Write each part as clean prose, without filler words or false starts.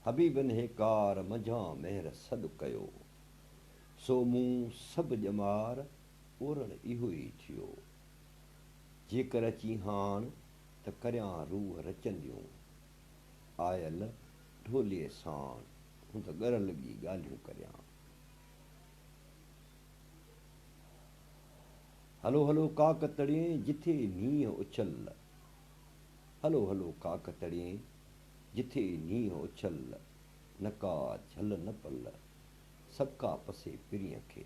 حبيبن هيڪار منجهان مهر سڏ ڪيو. سو مون سڀ ڄمار اورڻ اهو ئي ٿيو. جيڪر اچين هاڻ ته ڪريان روح رچنديون. آيل ڍوليء ساڻ هوند ڳر لڳي ڳالهيون ڪريان. هلو هلو ڪاڪ تڙين جٿي نينهن اڇل. هلو هلو ڪاڪ تڙين جٿي نينهن اڇل. نه ڪا جهل نه پل سڀڪا پسي پرينء کي.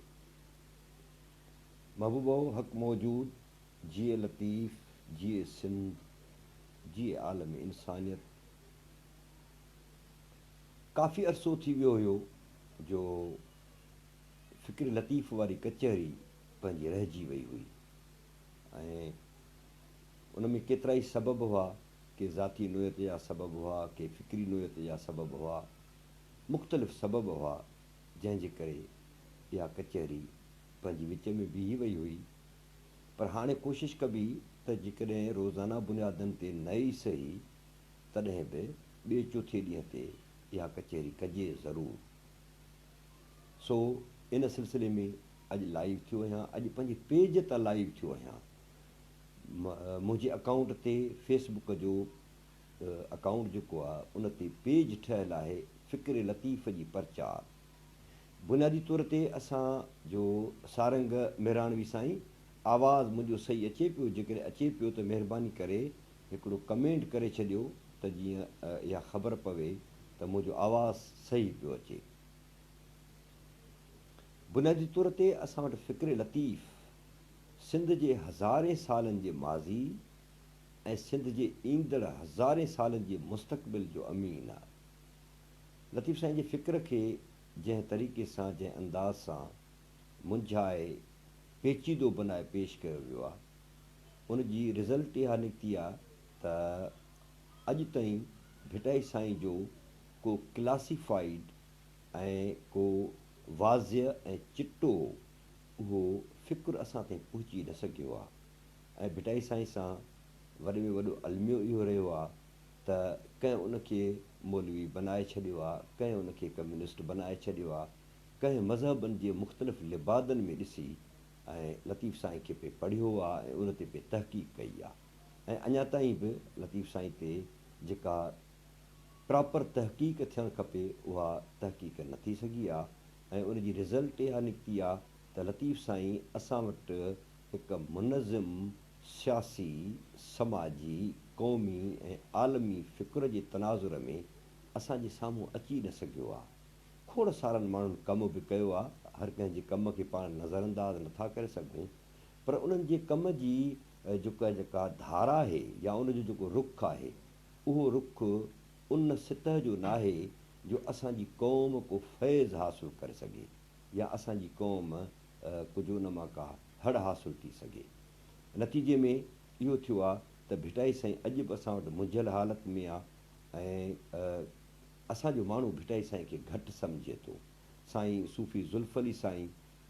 محبوبؤ حق موجود، جيئي لطيف، جيئي سنڌ، جيئي عالم انسانيت. ڪافي عرصو ٿي ويو هيو جو فڪر لطيف واري ڪچهري پنهنجي رهجي وئي هئي ۽ ان ۾ ڪيترائي سبب هئا، ڪي ذاتي نوعيت جا سبب هئا، ڪي فڪري نوعيت جا سبب هئا، مختلف سبب هئا، جنهن جي ڪري اها ڪچهري پنهنجي وچ ۾ بيهي وئي هئي، پر هاڻي ڪوشش ڪبي ته جيڪڏهن روزانه بنيادن تي نه ئي سهي، تڏهن به ٻئي چوٿين ڏينهن تي اها ڪچهري ڪجي ضرور. سو ان سلسلي ۾ اڄ لائيو ٿيو آهيان، اڄ پنهنجي پيج تان لائيو ٿيو آهيان. منهنجي اڪائونٽ تي فيس بڪ جو اڪائونٽ جيڪو آهي ان تي پيج ٺهيل آهي فڪر لطيف جي پرچار. بنيادي طور تي اسان جو سارنگ مهراڻوي سائين آواز منهنجو صحيح اچي پيو جيڪڏهن اچي پيو ته مهرباني ڪري هڪڙو ڪمينٽ ڪري ڇڏيو ته جيئن اها خبر پوي ته منهنجو آواز صحيح پيو اچي. بنيادي طور تي اسان وٽ فڪر لطيف سنڌ جي هزارين سالن جي ماضي ۽ سنڌ جي ايندڙ هزارين سالن جي مستقبل جو امين آ. لطيف سائين جي فڪر کي جنهن طريقي سان جنهن انداز سان منجهائي پيچيدو بنائي پيش ڪيو ويو آ ان جي رزلٽ اها نڪتي آ ته اڄ تائين ڀٽائي سائين جو ڪو ڪلاسيفائيڊ ۽ ڪو واضح ۽ چٽو اهو فڪر اسان تائين پهچي نه سگهيو آ ۽ ڀٽائي سائين سان وڏي ۾ وڏو الميو اهو رهيو آ ته ڪنهن ان کي مولوي بنائي ڇڏيو آ، ڪنهن ان کي ڪميونسٽ بنائي ڇڏيو آ، ڪنهن مذهبن جي مختلف لبادن ۾ ڏسي ۽ لطيف سائين کي پئي پڙهيو آ ۽ ان تي پئي تحقيق ڪئي آ ۽ اڃا تائين به لطيف سائين تي جيڪا پراپر تحقيق ٿيڻ کپي اها تحقيق نه ٿي سگهي آ ۽ ان جي رزلٽ اها نڪتي آ ته لطيف سائين اسان وٽ هڪ منظم سياسي، سماجي، قومي ۽ عالمي فڪر جي تناظر ۾ اسان جي سامهون اچي نه سگهيو آ. کوڙ سارن ماڻهن ڪم به ڪيو آ، هر ڪنهن جي ڪم کي پاڻ نظرانداز نه ٿا ڪري سگهون پر انهن جي ڪم جي جيڪا جيڪا ڌارا آهي يا ان جو جيڪو رخ آهي اهو رخ ان سطح جو ناهي جو اسان جي قوم ڪو فيض حاصل ڪري سگهي يا اسان جي قوم ڪجهه ان مان ڪا هڙ حاصل ٿي سگهي. نتيجي ۾ اهو ٿيو آ ته ڀٽائي سائين اڄ به اسان وٽ منجهيل حالت ۾ آ ۽ اسان جو ماڻهو ڀٽائي سائين کي گهٽ سمجهي ٿو. سائين صوفي ذوالف علي سائين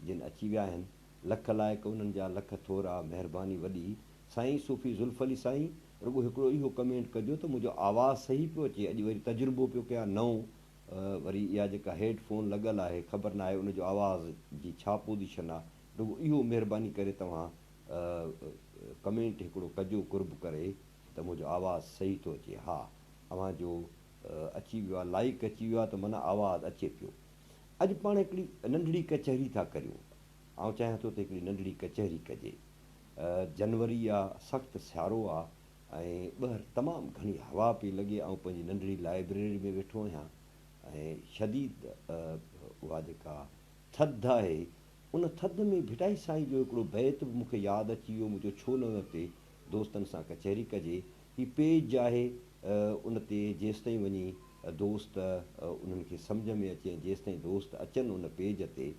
جن اچي ويا آهن. لک لائق انهن جا لک ٿورا مهرباني وڏي. سائين صوفي ذوالف علي سائين رڳو هڪڙو اهو ڪمينٽ ڪجو ته منهنجو آواز صحيح پيو اچي اڄ وري تجربو پيو ڪيان نئون وري اها جيڪا هيڊ فون لڳل آهي خبر ناهي ان جو آواز جي ڇا پوزيشن آ رڳو اهو مهرباني ڪري توهان ڪمينٽ هڪڙو ڪجو قرب ڪري ته منهنجو آواز صحيح ٿو اچي ها اوهان جو اچي ويو آ لائيڪ اچي ويو آ ته معنيٰ آواز اچي پيو اڄ پاڻ هڪڙي ننڍڙي ڪچهري ٿا ڪريون آئون چاهيان ٿو ته هڪڙي ننڍڙي ڪچهري ڪجي. جنوري آ، سخت سيارو آ ۽ ٻهر تمام گهڻي هوا پئي لڳي. آئون پنهنجي ننڍڙي لائبريري ۾ ويٺو آهيان ۽ شديد اها جيڪا ٿڌ آهي، ان ٿڌ ۾ ڀٽائي سائين جو هڪڙو بيت به مون کي ياد اچي ويو، مون چيو ڇو نه ان تي دوستن سان ڪچهري ڪجي. هي پيج آهي، ان تي جيستائين وڃي دوست انهن کي سمجهه ۾ اچي ۽ جيستائين دوست اچن ان پيج تي،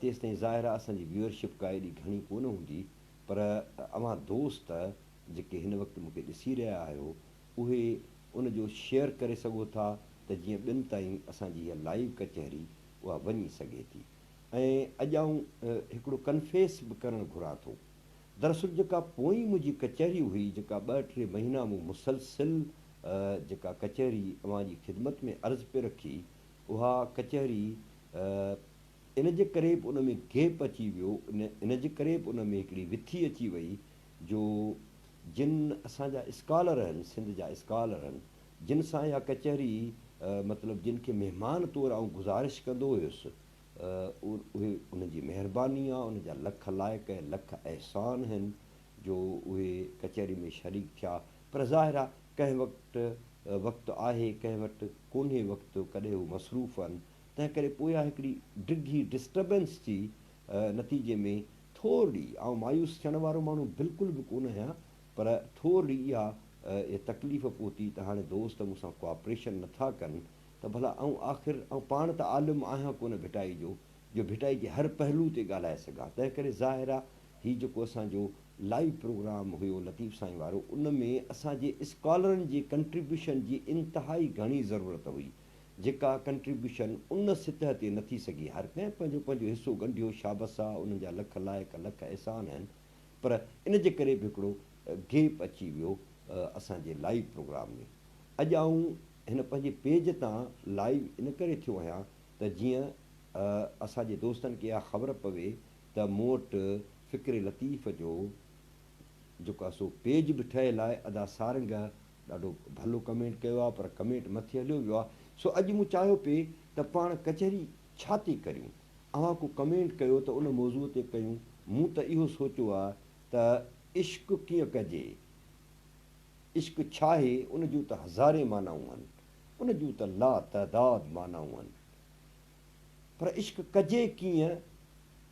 تيستائين ظاهر آهي اسان جي ويوئرشپ ڪا ايڏي گهڻي ڪونه هوندي پر اوهان دوست جيڪي هن وقت مون کي ڏسي رهيا آهيو اهي ان جو شيئر ڪري سگهو ٿا ته جيئن ٻين تائين اسان جي هيء لائيو ڪچهري اها وڃي سگهي ٿي ۽ اڄ آئون هڪڙو ڪنفيس به ڪرڻ گهران ٿو دراصل جيڪا پوئين منهنجي ڪچهري هئي جيڪا ٻه ٽي مهينا مون مسلسل جيڪا ڪچهري اوهان جي خدمت ۾ عرض پئي رکي اها ڪچهري ان جي ڪري به ان ۾ گيپ اچي ويو، ان جي ڪري به ان ۾ هڪڙي وٿي اچي وئي جو جن اسان جا اسڪالر آهن، سنڌ جا اسڪالر آهن، جن سان اها ڪچهري مطلب جن کي مهمان طور آئون گذارش ڪندو هيس، اهي انهن جي مهرباني آ، انهن جا لک لائق ۽ لک احسان آهن جو اهي ڪچهري ۾ شريڪ ٿيا، پر ظاهر آ ڪنهن وقت وقت آهي، ڪنهن وٽ ڪونهي وقت، ڪڏهن هو مصروف آهن، تنهن ڪري پويان هڪڙي ڊگهي ڊسٽربنس ٿي، نتيجي ۾ ٿورڙي، آئون مايوس ٿيڻ وارو ماڻهو بلڪل به ڪونه آهيان، پر ٿورڙي اها تڪليف پهتي ته هاڻي دوست مون سان ڪوآپريشن نٿا ڪن ته ڀلا آئون آخر آئون پاڻ ته عالم آهيان ڪونه ڀٽائي جو، جو ڀٽائي جي هر پهلو تي ڳالهائي سگهان، تنهن ڪري ظاهر آ هي جيڪو اسان جو لائيو پروگرام هيو لطيف سائين وارو ان ۾ اسان جي اسڪالرن جي ڪنٽريبيوشن جي انتهائي گهڻي ضرورت هئي، جيڪا ڪنٽريبيوشن ان سطح تي نه ٿي سگهي، هر ڪنهن پنهنجو پنهنجو حصو ڳنڍيو، شابس آ، انهن جا لک لائق لک احسان آهن، پر ان جي ڪري به هڪڙو گيپ اچي ويو اسان جي لائيو پروگرام ۾. اڄ آئون هن پنهنجي پيج تان لائيو ان ڪري ٿيو آهيان ته جيئن اسان جي دوستن کي اها خبر پوي ته مون وٽ فڪر لطيف جو جيڪو آ سو پيج به ٺهيل آهي، ادا سارنگ ڏاڍو ڀلو ڪمينٽ ڪيو آ پر ڪمينٽ مٿي هليو ويو آ سو اڄ مون چاهيو پئي ته پاڻ ڪچهري ڇا تي ڪريون اوهان ڪو ڪمينٽ ڪيو ته ان موضوع تي ڪيون مون ته اهو سوچيو آ ته عشق ڪيئن ڪجي عشق ڇاهي ان جون ته هزارين معنائون هن ان جون ته لا تعداد معنائون هن پر عشق ڪجي ڪيئن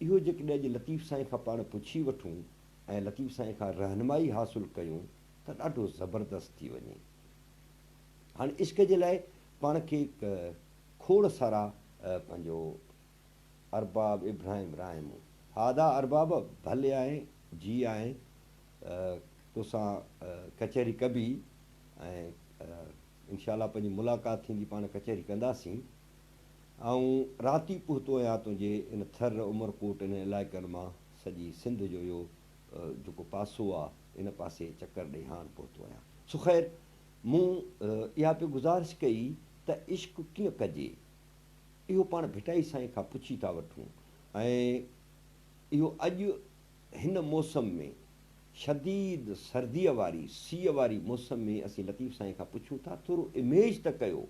اهو جيڪڏهن اڄ لطيف سائين کان پاڻ پڇي وٺون ۽ لطيف سائين کان رهنمائي حاصل ڪيون ته ڏاڍو زبردست ٿي وڃي. هاڻي عشق جي لاء پاڻ کي کوڙ سارا پنهنجو ارباب ابراهيم راهمون. ها ادا ارباب ڀلي آئين جي آئين توسان ڪچهري ڪبي ۽ انشاء الله پنهنجي ملاقات ٿيندي پاڻ ڪچهري ڪنداسين. آئون رات ئي پهتو آهيان تنهنجي ان ٿر عمرڪوٽ انهن علائقن مان سڄي سنڌ جو اهو جيڪو پاسو آ ان پاسي چڪر ڏئي هاڻ پهتو آهيان. سو خير مون اها پئي گذارش ڪئي ته عشق ڪيئن ڪجي؟ اهو پاڻ ڀٽائي سائين کان پڇي ٿا وٺون ۽ اهو اڄ هن موسم ۾ شديد سرديء واري سيء واري موسم ۾ اسين لطيف سائين کان پڇون ٿا ٿورو اميج ته ڪيو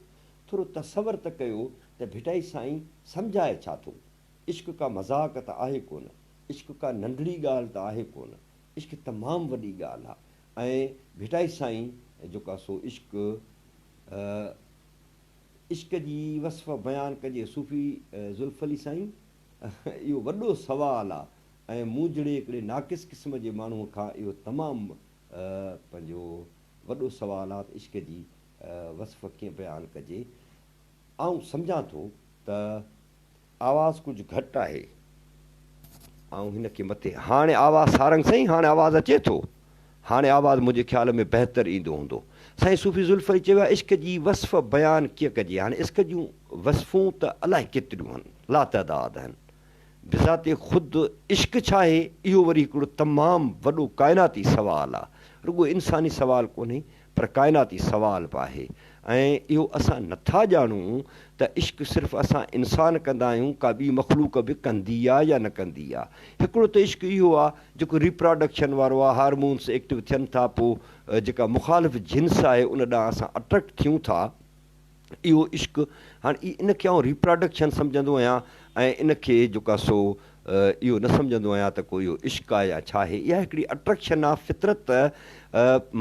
ٿورو تصور ته ڪيو ته ڀٽائي سائين سمجهائي ڇا ٿو؟ عشق ڪا مذاق ته آهي ڪونه، عشق ڪا ننڍڙي ڳالهه ته آهي ڪونه، عشق تمام وڏي ڳالهه آ ۽ ڀٽائي سائين جيڪو آ سو عشق عشق جي وصف بيان ڪجي صوفي ذوالف علي سائين اهو وڏو سوال آ ۽ مون جهڙي هڪڙي ناقص قسم جي ماڻهوء کان اهو تمام پنهنجو وڏو سوال آ ته عشق جي وصف ڪيئن بيان ڪجي آئون سمجهان ٿو ته آواز ڪجهه گهٽ آهي. آئون هن کي مٿي. هاڻي آواز سارنگ سائين هاڻي آواز اچي ٿو. هاڻي آواز منهنجي خيال ۾ بهتر ايندو هوندو. سائين صوفي ذوالف علي چيو آهي عشق جي وصف بيان ڪيئن ڪجي هاڻي عشق جون وصفون ته الائي ڪيتريون هن لاتعداد هن. بذات خود عشق ڇا آهي اهو وري هڪڙو تمام وڏو ڪائناتي سوال آهي. رڳو انساني سوال ڪونهي پر ڪائناتي سوال به آهي ۽ اهو اسان نٿا ڄاڻون ته عشق صرف اسان انسان ڪندا آهيون ڪا ٻي مخلوق به ڪندي آ يا نه ڪندي آ. هڪڙو ته عشق اهو آ جيڪو ريپراڊڪشن وارو آ هارمونس ايڪٽو ٿين ٿا پو جيڪا مخالف جنس آهي ان ڏانهن اسان اٽريڪٽ ٿيون ٿا اهو عشق هاڻ ان کي آئون ريپراڊڪشن سمجهندو آهيان ۽ ان کي جيڪو آ سو اهو نه سمجهندو آهيان ته ڪو اهو عشق آهي يا ڇا آهي. اها هڪڙي اٽريڪشن آهي. فطرت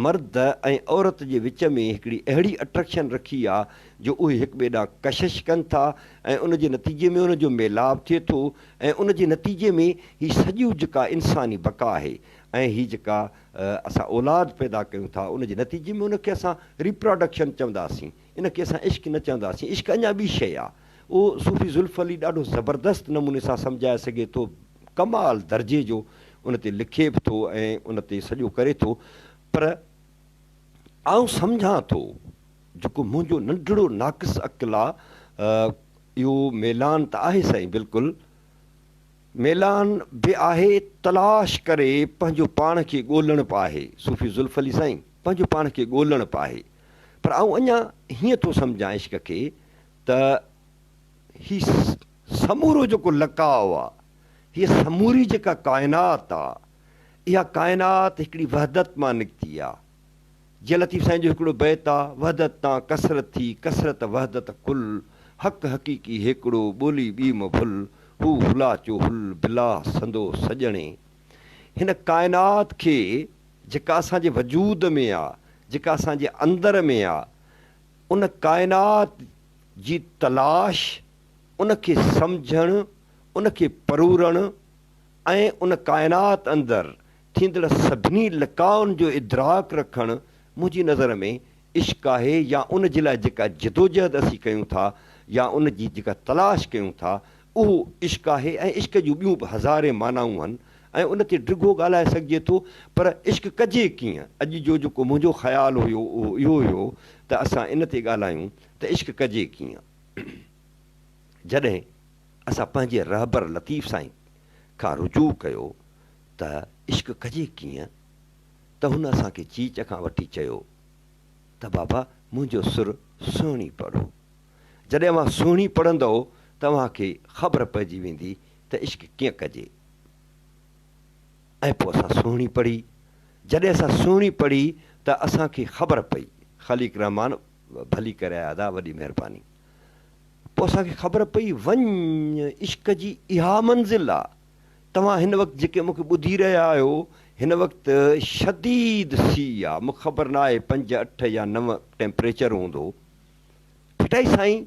مرد ۽ عورت جي وچ ۾ هڪڙي اهڙي اٽريڪشن رکي آهي جو اهي هڪ ٻئي ڏانهن ڪشش ڪن ٿا ۽ ان جي نتيجي ۾ ان جو ميلاپ ٿئي ٿو ۽ ان جي نتيجي ۾ هي سڄي جيڪا انساني بقا آهي ۽ هي جيڪا اسان اولاد پيدا ڪيون ٿا ان جي نتيجي ۾ ان کي اسان ريپراڊڪشن چونداسين. ان کي اسان عشق نه چونداسين. عشق اڃا ٻي شيء آ. اهو صوفي ذوالف علي ڏاڍو زبردست نموني سان سمجهائي سگهي ٿو. ڪمال درجي جو ان تي لکي به ٿو ۽ ان تي سڄو ڪري ٿو. پر آئون سمجهان ٿو جيڪو منهنجو ننڍڙو ناقص عقل آ، اهو ميلان ته آهي سائين بلڪل ميلان به آهي، تلاش ڪري پنهنجو پاڻ کي ڳولڻ به آهي. صوفي ذوالف علي سائين پنهنجو پاڻ کي ڳولڻ به آهي. پر آئون اڃا هيئن ٿو سمجهان عشق کي ته هي سمورو جيڪو لقاء آ، هيء سموري جيڪا ڪائنات آ، اها ڪائنات هڪڙي وحدت مان نڪتي آ. جيئن لطيف سائين جو هڪڙو بيت آ، وحدت تان ڪثرت ٿي، ڪثرت وحدت ڪل، حق حقيقي هيڪڙو، ٻولي ٻي م ڀل، هو هلا چو هل، بلا سندو سڄڻي. هن ڪائنات کي جيڪا اسان جي وجود ۾ آ، جيڪا اسان جي اندر ۾ آ، ان ڪائنات جي تلاش، ان کي سمجهڻ، ان کي پرورڻ ۽ ان ڪائنات اندر ٿيندڙ سڀني لقائن جو ادراڪ رکڻ منهنجي نظر ۾ عشق آهي يا ان جي لاء جيڪا جدوجهد اسين ڪيون ٿا يا ان جي جيڪا تلاش ڪيون ٿا اهو عشق آهي ۽ عشق جون ٻيون به هزارين معنائون هن ۽ ان تي ڊگهو ڳالهائي سگهجي ٿو پر عشق ڪجي ڪيئن؟ اڄ جو جيڪو منهنجو خيال هيو اهو اهو هيو ته اسان ان تي ڳالهايون ته عشق ڪجي ڪيئن؟ جڏهن اسان پنهنجي رهبر لطيف سائين کان رجوع ڪيو ته عشق ڪجي ڪيئن ته هن اسان کي چيچ کان وٺي چيو ته بابا منهنجو سر سهڻي پڙهو. جڏهن اوهان سهڻي پڙهندؤ ته اوهان کي خبر پئجي ويندي ته عشق ڪيئن ڪجي. ۽ پوء اسان سهڻي پڙهي. جڏهن اسان سهڻي پڙهي ته اسان کي خبر پئي. خليق الرحمان ڀلي ڪري آيا ادا وڏي مهرباني. پوء اسان کي خبر پئي وڃ عشق جي اها منزل آ. توهان هن وقت جيڪي مون کي ٻڌي رهيا آهيو هن وقت شديد سيء آ مون کي خبر ناهي پنج اٺ يا نو ٽيمپريچر هوندو. ڀٽائي سائين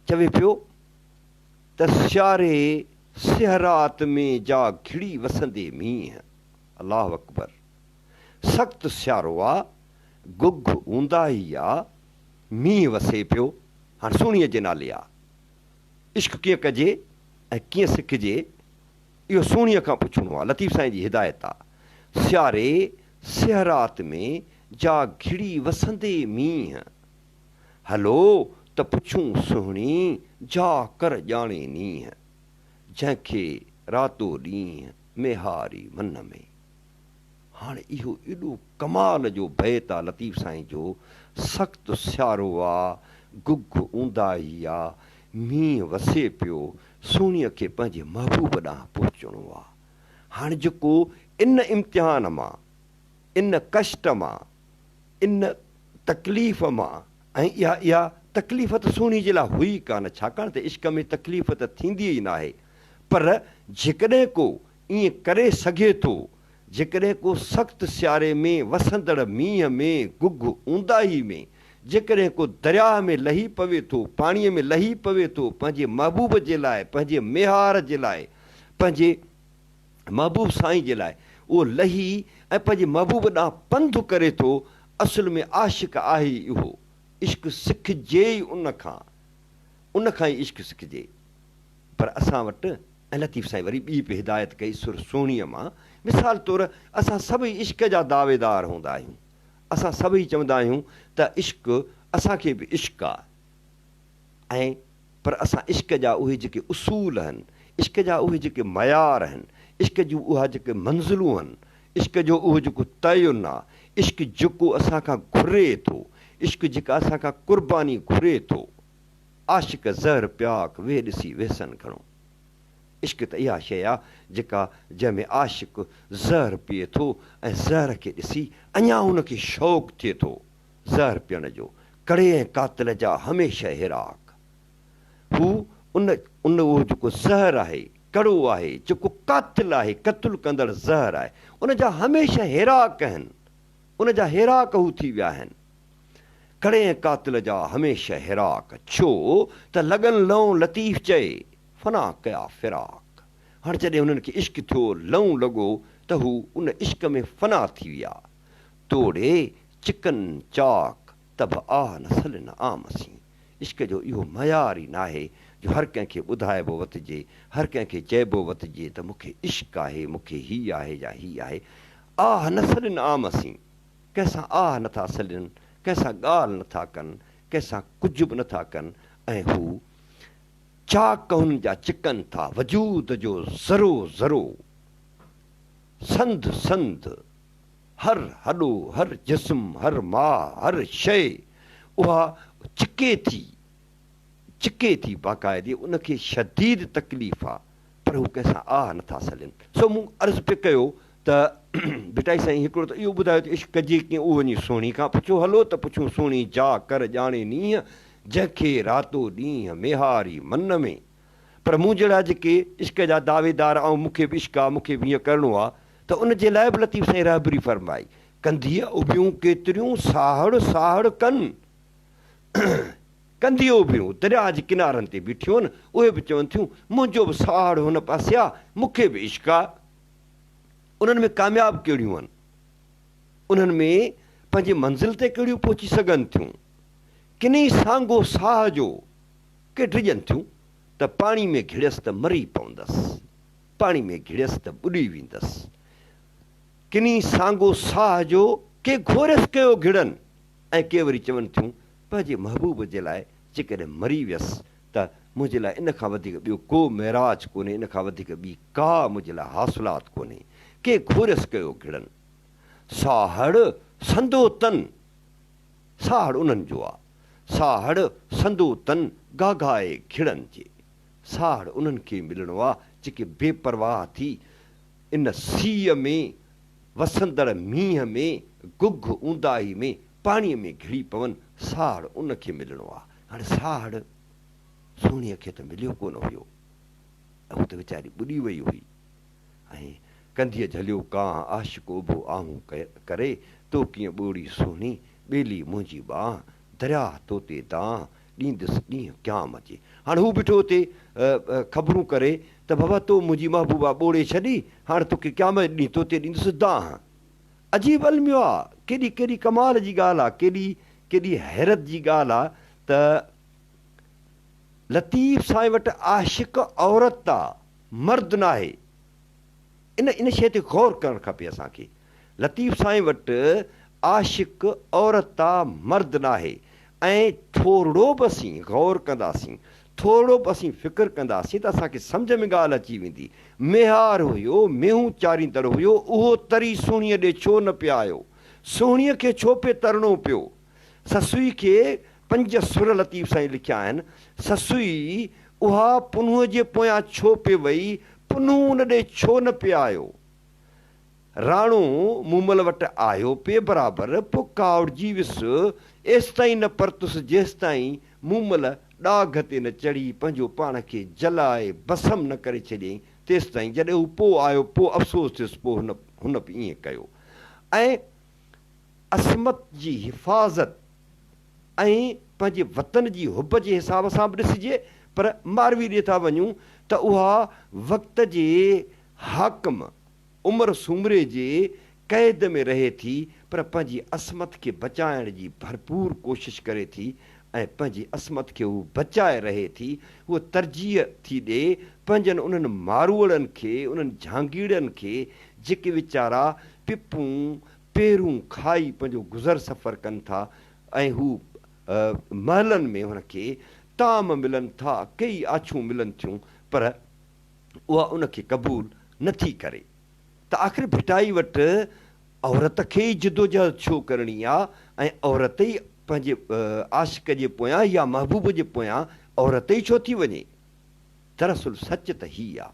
چوي پيو ته سياري سهرات ۾ جا گهڙي وسندي مينهن. الله اڪبر. سخت سيارو آ، گگهه اونداهي آ، مينهن وسي پيو. هاڻ سهڻيء جي نالي آ. عشق ڪيئن ڪجي ۽ ڪيئن سکجي، اهو سهڻيء کان پڇڻو آ. لطيف سائين جي هدايت آ. سياري سهرات ۾ جا گهڙي وسندي مينهن. هلو ته پڇون سهڻي جا ڪر ڄاڻي نينهن، جنهن کي راتو ڏينهن ميهاري من ۾. هاڻ اهو ايڏو ڪمال جو بيت آ لطيف سائين جو، سخت سيارو آ، گگهه اونداهي آ، مينهن وسي پيو، سهڻيء کي پنهنجي محبوب ڏانهن پهچڻو آ. هاڻ جيڪو ان امتحان مان، ان ڪشٽ مان، ان تڪليف مان ۽ اها اها تڪليف ته سهڻي جي لاء هئي ڪانه ڇاڪاڻ ته عشق ۾ تڪليف ته ٿيندي ئي ناهي پر جيڪڏهن ڪو ائين ڪري سگهي ٿو جيڪڏهن ڪو سخت سياري ۾ وسندڙ مينهن ۾ گگهه اونداهي ۾ جيڪڏهن ڪو درياهه ۾ لهي پوي ٿو پاڻيء ۾ لهي پوي ٿو پنهنجي محبوب جي لاء پنهنجي ميهار جي لاء پنهنجي محبوب سائين جي لاء اهو لهي ۽ پنهنجي محبوب ڏانهن پنڌ ڪري ٿو، اصل ۾ عاشق آهي ئي اهو، عشق سکجي ئي ان کان، ان کان ئي عشق سکجي. پر اسان وٽ ۽ لطيف سائين وري ٻي به هدايت ڪئي سر سهڻيء مان، مثال طور اسان سڀئي عشق جا دعويدار هوندا آهيون، اسان سڀئي چوندا آهيون ته عشق اسان کي به عشق آ ۽ پر اسان عشق جا اهي جيڪي اصول هن، عشق جا اهي جيڪي معيار هن، عشق جون اها جيڪي منزلون هن، عشق جو اهو جيڪو تعين آ، عشق جيڪو اسان کان گهري ٿو، عشق جيڪا اسان کان قرباني گهري ٿو. عاشق زهر پياڪ ويهه ڏسي ويسن گهڻو. عشق ته اها شيء آ جيڪا جنهن ۾ عاشق زهر پيئي ٿو ۽ زهر کي ڏسي اڃا هن کي شوق ٿئي ٿو. زهر پيئڻ جو، ڪڙي ۽ قاتل جا هميشه هيراڪ. هو ان ان اهو جيڪو زهر آهي، ڪڙو آهي، جيڪو قاتل آهي، قتل ڪندڙ زهر آهي، ان جا هميشه هيراڪ آهن، ان جا هيراڪ هو ٿي ويا آهن. ڪڙي ۽ قاتل جا هميشه هيراڪ، ڇو ته لڳن لئون لطيف چئي، فنا ڪيا فراق. هاڻ جڏهن هنن کي عشق ٿيو، لئون لڳو ته هو ان عشق ۾ فنا ٿي ويا. توڙي چڪن چاڪ ته به آه نه سلن عام سين. عشق جو اهو معيار ئي ناهي جو هر ڪنهن کي ٻڌائبو وتجي، هر ڪنهن کي چئبو وتجي ته مون کي عشق آهي، مون کي هي آهي يا هي آهي. آه نه سلن عام سين. ڪنهن سان آه نه ٿا سلن، ڪنهن سان ڳالهه نه ٿا ڪن، ڪنهن سان ڪجهه به نه ٿا ڪن ۽ هو چاڪ هن جا چڪن ٿا وجود جو ذرو ذرو، سنڌ سنڌ. هر هڏو، هر جسم، هر ماهه، هر شيء اها چڪي ٿي، چڪي ٿي باقاعدي ان کي شديد تڪليف آ پر هو ڪنهن سان آهه نٿا سلين. سو مون عرض پئي ڪيو ته ڀٽائي سائين هڪڙو ته اهو ٻڌايو ته عشق ڪجي ڪيئن اهو وڃي سهڻي کان پڇو هلو ته پڇون سهڻي جا ڪر ڄاڻي نينهن جنهن کي راتو ڏينهن ميهاري من ۾. پر مون جهڙا جيڪي عشق جا دعويدار آئون مون کي به عشق آ مون کي به ائين ڪرڻو آ ته ان جي لاء به لطيف سائين رهبري فرمائي، ڪنڌيء اڀيون ڪيتريون ساهڙ ساهڙ ڪن. ڪنڌيء اڀيون درياهه جي ڪنارن تي بيٺيون آهن، اهي به چون ٿيون، منهنجو به ساهڙ هن پاسي آ، مون کي به عشق آ. انهن ۾ ڪامياب ڪهڙيون آهن؟ انهن ۾ پنهنجي منزل تي ڪهڙيون پهچي سگهن ٿيون؟ ڪنهي سانگو ساهه جو ڪي ڊڄن ٿيون ته پاڻي ۾ گهڙيس ته مري پوندس، پاڻي ۾ گهڙيس ته ٻڏي ويندس. ڪني سانگو ساهه جو ڪي گهوريس ڪيو گهڙن ۽ ڪي وري چون ٿيون پنهنجي محبوب جي لاء جيڪڏهن مري ويس ته منهنجي لاء ان کان وڌيڪ ٻيو ڪو معراج ڪونهي، ان کان وڌيڪ ٻي ڪا منهنجي لاء حاصلات ڪونهي. ڪي گهوريس ڪيو گهڙن. ساهڙ سندو تن، ساهڙ انهن جو آ. ساهڙ سندو تن گاگهائي گهڙن جي. ساهڙ انهن کي ملڻو آ جيڪي بي پرواهه ٿي ان سيء ۾، وسندڙ مينهن ۾، گگهه اونداهي ۾ پاڻيء ۾ گهڙي پون، ساهڙ ان کي ملڻو آ. هاڻي ساهڙ سهڻيء کي ته مليو ڪونه هيو ۽ هوء ته ويچاري ٻڏي وئي هئي ۽ ڪنڌيء جهليو ڪانء عاشق اڀو آهون ڪري، تو ڪيئن ٻوڙي سهڻي، ٻيلي منهنجي ٻانهن، درياهه تو تي دانهن، ڏيندس ڏينهن قيام جي. هاڻ هو بيٺو اتي خبرون ڪري ته بابا تو منهنجي محبوبه ٻوڙي ڇڏي، هاڻ توکي قيامت جي ڏينهن تو تي ڏيندس دانهن. عجيب الميو آ، ڪيڏي ڪيڏي ڪمال جي ڳالهه آ، ڪيڏي ڪيڏي حيرت جي ڳالهه آ ته لطيف سائين وٽ عاشق عورت آ، مرد ناهي. ان ان شيء تي غور ڪرڻ کپي اسان کي. لطيف سائين وٽ عاشق عورت آ مرد ناهي ۽ ٿورڙو به اسين غور ڪنداسين، ٿورڙو به اسين فڪر ڪنداسين ته اسان کي سمجهه ۾ ڳالهه اچي ويندي. ميهار هيو، مينهون چاريندڙ هيو، اهو تري سهڻيء ڏي ڇو نه پئي آيو؟ سهڻيء کي ڇو پئي ترڻو پيو؟ سسئي کي پنج سر لطيف سائين لکيا آهن، سسئي اها پنهونء جي پويان ڇو پئي وئي، پنهون ان ڏي ڇو نه پئي آيو؟ راڻو مومل وٽ آيو پئي برابر، پوء ڪاوڙجي ويس، ايستائين نه پرتس جيستائين مومل ڏاگهه تي نه چڙهي پنهنجو پاڻ کي جلائي ڀسم نه ڪري ڇڏيائين، تيستائين جڏهن هو پوء آيو پوء افسوس ٿيس پوء هن هن به ائين ڪيو ۽ عصمت جي حفاظت ۽ پنهنجي وطن جي حب جي حساب سان به ڏسجي پر ماروي ڏي ٿا وڃون ته اها وقت جي حاڪم عمر سومري جي قيد ۾ رهي ٿي پر پنهنجي عصمت کي بچائڻ جي ڀرپور ڪوشش ڪري ٿي ۽ پنهنجي عصمت کي هو بچائي رهي ٿي. هوء ترجيح ٿي ڏئي پنهنجن انهن ماروئڙن کي، انهن جهانگيئڙن کي جيڪي ويچارا پپون پيرون کائي پنهنجو گذر سفر ڪن ٿا ۽ هو محلن ۾ هن کي طعام ملن ٿا، ڪيئي آڇون ملن ٿيون پر اها ان کي قبول نه ٿي ڪري ته آخر ڀٽائي وٽ عورت کي ئي جدوجهد ڇو ڪرڻي آ ۽ عورت ئي پنهنجي عاشق جي پويان يا محبوب جي پويان عورت ئي ڇو ٿي وڃي؟ دراصل سچ ته هي آ،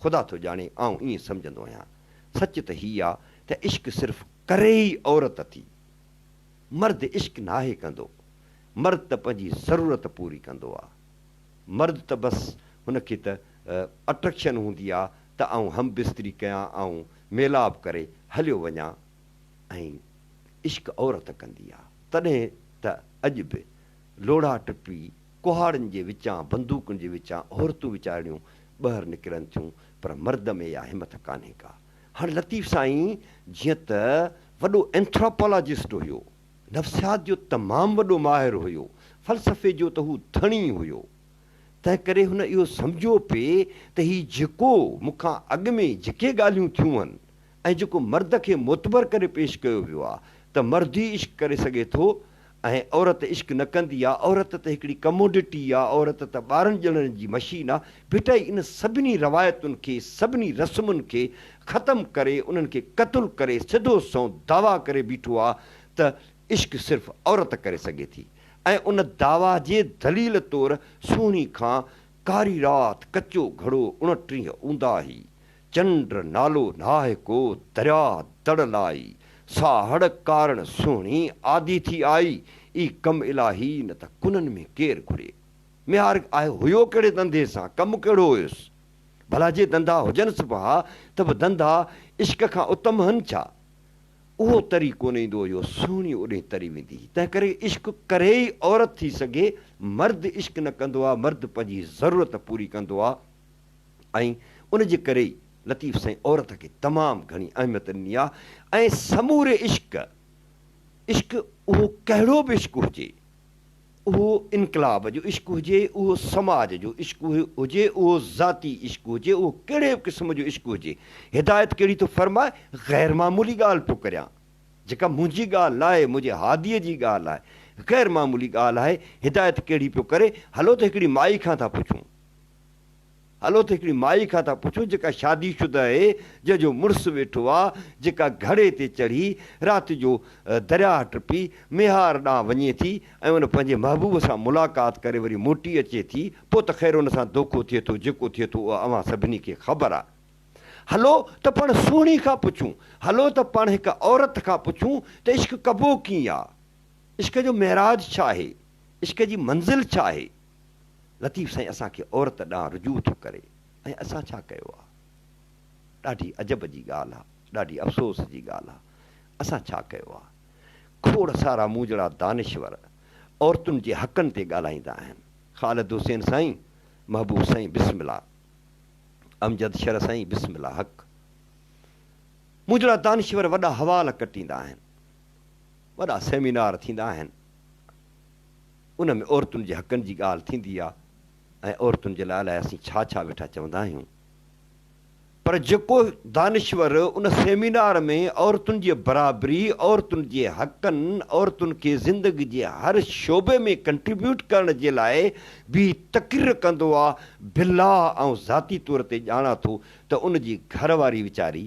خدا ٿو ڄاڻي آئون ائين سمجهندو آهيان، سچ ته هي آ ته عشق صرف ڪري ئي عورت ٿي، مرد عشق ناهي ڪندو، مرد ته پنهنجي ضرورت پوري ڪندو آ. مرد ته بس هن کي ته اٽريڪشن هوندي آ ته آئون هم بستري ڪيان آئون ميلاپ ڪري هليو وڃان ۽ عشق عورت ڪندي آ تڏهن ته اڄ به لوڙها ٽپي ڪهاڙين جي وچان بندوقن جي وچان عورتون ويچارڙيون ٻهر نڪرن ٿيون پر مرد ۾ اها همٿ ڪانهي ڪا. هاڻ لطيف سائين جيئن ته وڏو اينٿراپالاجسٽ هيو نفسيات جو تمام وڏو ماهر هيو، فلسفي جو ته هو ڌڻي هيو، تنهنڪري هن اهو سمجهيو پئي ته هي جيڪو مون کان اڳ ۾ جيڪي ڳالهيون ٿيون هن ۽ جيڪو مرد کي معتبر ڪري پيش ڪيو ويو آ ته مرد ئي عشق ڪري سگهي ٿو ۽ عورت عشق نه ڪندي آ، عورت ته هڪڙي ڪموڊٽي آ، عورت ته ٻارن ڄڻڻ جي مشين آ، ڀٽائي ان سڀني روايتن کي، سڀني رسمن کي ختم ڪري، انهن کي قتل ڪري سڌو سنئون دعويٰ ڪري بيٺو آ ته عشق صرف عورت ڪري سگهي ٿي ۽ ان دعويٰ جي دليل طور سهڻي کان ڪاري رات ڪچو گهڙو 29 اونداهي چنڊ نالو ناهه ڪو درياء دڙ لائي ساهڙ ڪارڻ سهڻي آڌي ٿي آئي اي ڪم الاهي نه ته ڪنن ۾ ڪير گهري. ميهار آهي هيو ڪهڙي ڌنڌي سان ڪم ڪهڙو هيس ڀلا جي ڌنڌا هجنس به ها ته به ڌنڌا عشق کان اتم هن ڇا؟ اهو تري ڪونه ايندو هيو، سهڻي اوڏهين تري ويندي هئي. تنهن ڪري عشق ڪري ئي عورت ٿي سگهي، مرد عشق نه ڪندو آ، مرد پنهنجي ضرورت پوري ڪندو آ ۽ ان جي ڪري ئي لطيف سائين عورت کي تمام گهڻي اهميت ڏني آ ۽ سموري عشق، عشق اهو ڪهڙو به عشق هجي، اهو انقلاب جو عشق هجي، اهو سماج جو عشق هجي، اهو ذاتي عشق هجي، اهو ڪهڙي به قسم جو عشق هجي، هدايت ڪهڙي ٿو فرمائي، غير معمولي ڳالهه پيو ڪريان، جيڪا منهنجي ڳالهه ناهي، منهنجي هاديء جي ڳالهه آهي، غير معمولي ڳالهه آهي، هدايت ڪهڙي پيو ڪري، هلو ته هڪڙي مائي کان ٿا پڇون. هلو ته هڪڙي مائي کان ٿا پڇون جيڪا شادي شده آهي، جنهن جو مڙس ويٺو آ، جيڪا گهڙي تي چڙهي رات جو درياهه ٽپي ميهار ڏانهن وڃي ٿي ۽ ان پنهنجي محبوب سان ملاقات ڪري وري موٽي اچي ٿي، پوء ته خير ان سان دوکو ٿئي ٿو، جيڪو ٿئي ٿو اها اوهان سڀني کي خبر آ. هلو ته پاڻ سهڻي کان پڇون، هلو ته پاڻ هڪ عورت کان پڇون ته عشق ڪبو ڪيئن آ؟ عشق جو معراج ڇا آهي؟ عشق جي منزل ڇا آهي؟ لطيف سائين اسان کي عورت ڏانهن رجوع ٿو ڪري ۽ اسان ڇا ڪيو آ؟ ڏاڍي عجب جي ڳالهه آ، ڏاڍي افسوس جي ڳالهه آ، اسان ڇا ڪيو آ؟ کوڙ سارا مون جهڙا دانشور عورتن جي حقن تي ڳالهائيندا آهن. خالد حسين سائين، محبوب سائين بسم الله، امجد شر سائين بسم الله حق. مون جهڙا دانشور وڏا حوال ڪٽيندا آهن، وڏا سيمينار ٿيندا آهن. ان ۾ عورتن جي حقن جي ڳالهه ٿيندي آ ۽ عورتن جي لاء الائي اسين ڇا ڇا ويٺا چوندا آهيون پر جيڪو دانشور ان سيمينار ۾ عورتن جي برابري، عورتن جي حقن، عورتن کي زندگي جي هر شعبي ۾ ڪنٽريبيوٽ ڪرڻ جي لاء بيهي تقرير ڪندو آ، بالله آئون ذاتي طور تي ڄاڻان ٿو ته ان جي گهر واري ويچاري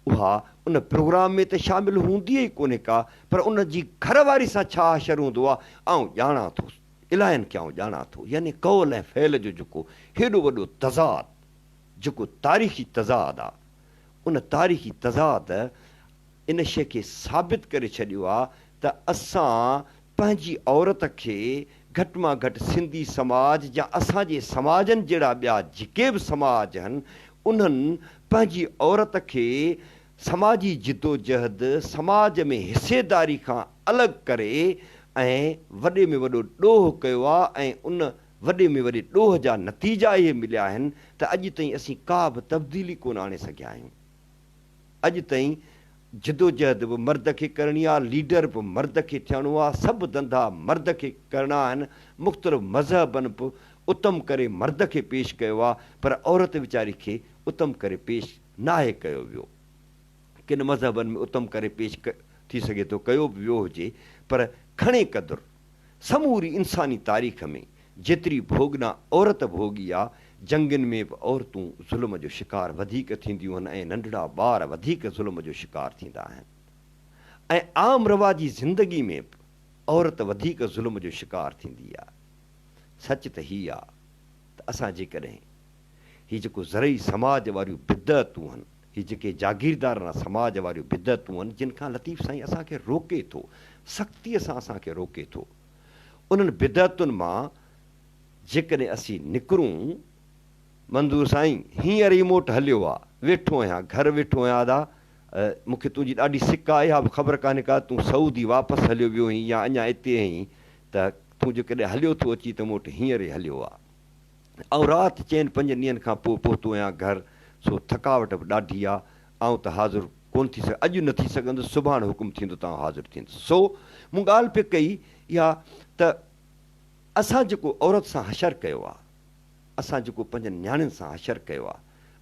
اها ان پروگرام ۾ ته شامل هوندي ئي ڪونهي ڪا، پر ان جي گهر واري سان ڇا حشر هوندو آ، آئون ڄاڻان ٿو، الاهين کي آئون ڄاڻان ٿو، يعني قول ۽ فعل جو جيڪو هيڏو وڏو تضاد، جيڪو تاريخي تضاد آ، ان تاريخي تضاد ان شيء کي ثابت ڪري ڇڏيو آ ته اسان پنهنجي عورت کي گهٽ مان گهٽ سنڌي سماج يا اسان جي سماجن جهڙا ٻيا جيڪي به سماج هن انهن پنهنجي عورت کي سماجي جدوجهد، سماج ۾ حصيداري کان الڳ ڪري ۽ وڏي ۾ وڏو ڏوهه ڪيو آ ۽ ان وڏي ۾ وڏي ڏوهه جا نتيجا اهي مليا آهن ته اڄ تائين اسين ڪا به تبديلي ڪونه آڻي سگهيا آهيون. اڄ تائين جدوجهد به مرد کي ڪرڻي آ، ليڊر به مرد کي ٿيڻو آ، سڀ ڌنڌا مرد کي ڪرڻا آهن، مختلف مذهبن به اتم ڪري مرد کي پيش ڪيو آ، پر عورت ويچاري کي اتم ڪري پيش ناهي ڪيو ويو. ڪن مذهبن ۾ اتم ڪري پيش ٿي سگهي ٿو ڪيو به ويو هجي، پر گهڻي قدر سموري انساني تاريخ ۾ جيتري ڀوڳنا عورت ڀوڳي آ، جنگين ۾ به عورتون ظلم جو شڪار وڌيڪ ٿينديون هن ۽ ننڍڙا ٻار وڌيڪ ظلم جو شڪار ٿيندا آهن ۽ عام رواجي زندگي ۾ به عورت وڌيڪ ظلم جو شڪار ٿيندي آ. سچ ته هي آ ته اسان جيڪڏهن هي جيڪو زرعي سماج واريون بدعتون هن، هي جيڪي جاگيردارانه سماج واريون بدعتون هن جن کان لطيف سائين اسان کي روڪي ٿو، سختيء سان اسان کي روڪي ٿو، انهن بدعتن مان جيڪڏهن اسين نڪرون، منظور سائين هينئر ئي موٽ هليو آ، ويٺو آهيان، گهر ويٺو آهيان ادا، مون کي تنهنجي ڏاڍي سڪ آ، اها به خبر ڪانهي ڪا تون سعودي واپس هليو ويو هئين يا اڃا اتي آهين، ته تون جيڪڏهن هليو ٿو اچين ته مون وٽ هينئر ئي هليو آ. آئون رات چئن پنجن ڏينهن کان پوء پهتو آهيان گهر، سو ٿڪاوٽ به ڏاڍي آ، آئون ته حاضر ڪونه ٿي سگهان، اڄ نه ٿي سگهندس، سڀاڻ حڪم ٿيندو ته آئون حاضر ٿيندس. سو مون ڳالهه پئي ڪئي اها ته اسان جيڪو عورت سان حشر ڪيو آ، اسان جيڪو پنهنجن نياڻين سان حشر ڪيو آ،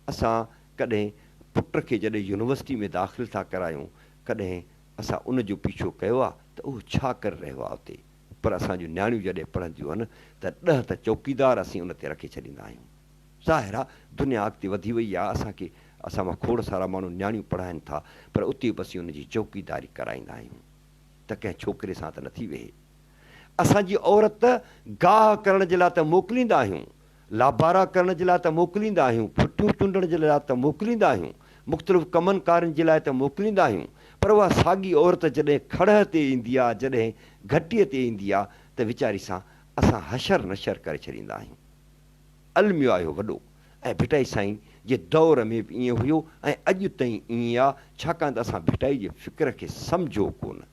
اسان ڪڏهن پٽ کي جڏهن يونيورسٽي ۾ داخل ٿا ڪرايون، ڪڏهن اسان ان جو پيڇو ڪيو آ ته اهو ڇا ڪري رهيو آ اتي؟ پر اسان جون نياڻيون جڏهن پڙهنديون هن ته ڏهه ته چوڪيدار اسين ان تي رکي ڇڏيندا آهيون. ظاهر آ دنيا اڳتي وڌي وئي آ، اسان کي اسان مان کوڙ سارا ماڻهو نياڻيون پڙهائين ٿا پر اتي به اسين ان جي چوڪيداري ڪرائيندا آهيون. ته ڪنهن ڇوڪري سان ته نٿي ويهي. اسان جي عورت گاهه ڪرڻ جي لاء ته موڪليندا آهيون، لابارا ڪرڻ جي لاء ته موڪليندا آهيون، ڦٽيون چونڊڻ جي لاء ته موڪليندا آهيون، مختلف ڪمن ڪارين جي لاء ته موڪليندا آهيون، پر اها ساڳي عورت جڏهن کڙهه تي ايندي آ، جڏهن گهٽيء تي ايندي آ ته ويچاري سان اسان حشر نشر ڪري ڇڏيندا آهيون. الميو آهي اهو وڏو ۽ ڀٽائي سائين جي دور ۾ به ائين هيو ۽ اڄ تائين ائين آ، ڇاڪاڻ ته اسان ڀٽائي جي فڪر کي سمجهيو ڪونه.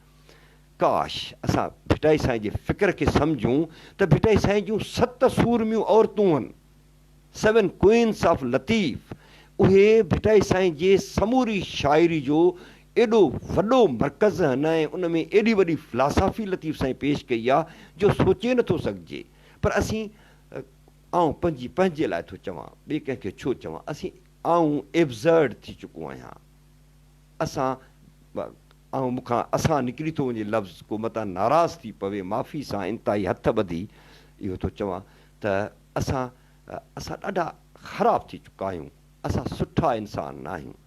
ڪاش اسان ڀٽائي سائين جي فڪر کي سمجهون ته ڀٽائي سائين جون ست سورميون عورتون هن، Seven Queens of Latif، اهي ڀٽائي سائين جي سموري شاعري جو ايڏو وڏو مرڪز هن ۽ ان ۾ ايڏي وڏي فلاسافي لطيف سائين پيش ڪئي آ جو سوچي نٿو سگهجي پر اسين آئون پنهنجي پنهنجي لاء ٿو چوان ٻئي ڪنهن کي ڇو چوان اسين آئون Absurd ٿي چڪو آهيان. اسان آئون مون کان اسان نڪري ٿو وڃي لفظ ڪو متان ناراض ٿي پوي معافي سان انتهائي هٿ ٻڌي اهو ٿو چوان ته اسان اسان ڏاڍا خراب ٿي چڪا آهيون اسان سٺا انسان نه آهيون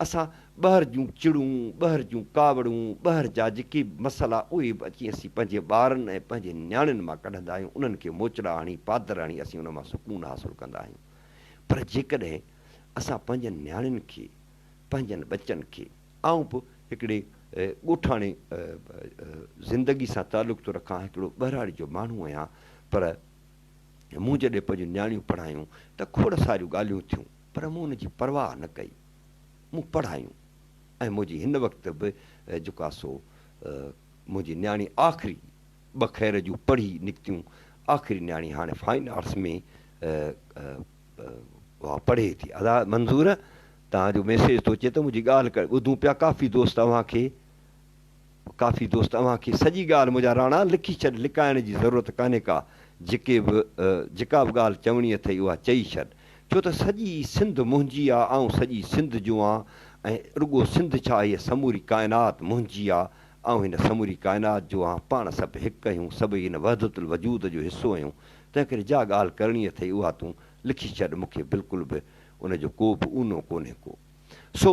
اسان ٻهر جون چڙون ٻهر جون ڪاوڙون ٻهر جا جيڪي به مسئلا اهي به اچي اسين پنهنجي ٻارن ۽ پنهنجي نياڻين مان ڪڍندا آهيون انهن کي موچڙا هڻي پادر هڻي اسين ان مان سڪون حاصل ڪندا آهيون پر جيڪڏهن اسان پنهنجن نياڻين کي پنهنجن ٻچن کي. آئون به هڪڙي ڳوٺاڻي زندگي سان تعلق ٿو رکان، هڪڙو ٻهراڙي جو ماڻهو آهيان، پر مون جڏهن پنهنجون نياڻيون پڙهايون ته کوڙ ساريون ڳالهيون ٿيون، پر مون ان جي پرواهه نه ڪئي. مون پڙهايون ۽ منهنجي هن وقت به جيڪو آهي سو منهنجي نياڻي آخري ٻه خير جون پڙهي نڪتيون، آخري نياڻي هاڻي فائن آرٽس ۾ اها پڙهي ٿي. ادا منظور توهان جو ميسيج ٿو اچي ته منهنجي ڳالهه ڪر ٻڌون پيا ڪافي دوست اوهان کي ڪافي دوست اوهان کي سڄي ڳالهه منهنجا راڻا لکي ڇڏ لڪائڻ جي ضرورت ڪانهي ڪا جيڪي به جيڪا به ڳالهه چوڻي اٿئي اها چئي ڇڏ ڇو ته سڄي سنڌ منهنجي آ آئون سڄي سنڌ جو آن ۽ رڳو سنڌ ڇا هيء سموري ڪائنات منهنجي آ آئون هن سموري ڪائنات جو آن پاڻ سڀ هڪ آهيون سڀئي هن وحدت الوجود جو حصو آهيون تنهنڪري جا ڳالهه ڪرڻي اٿئي اها تون لکي ڇڏ، مون کي بلڪل به ان جو ڪو به اونو ڪونهي ڪو. سو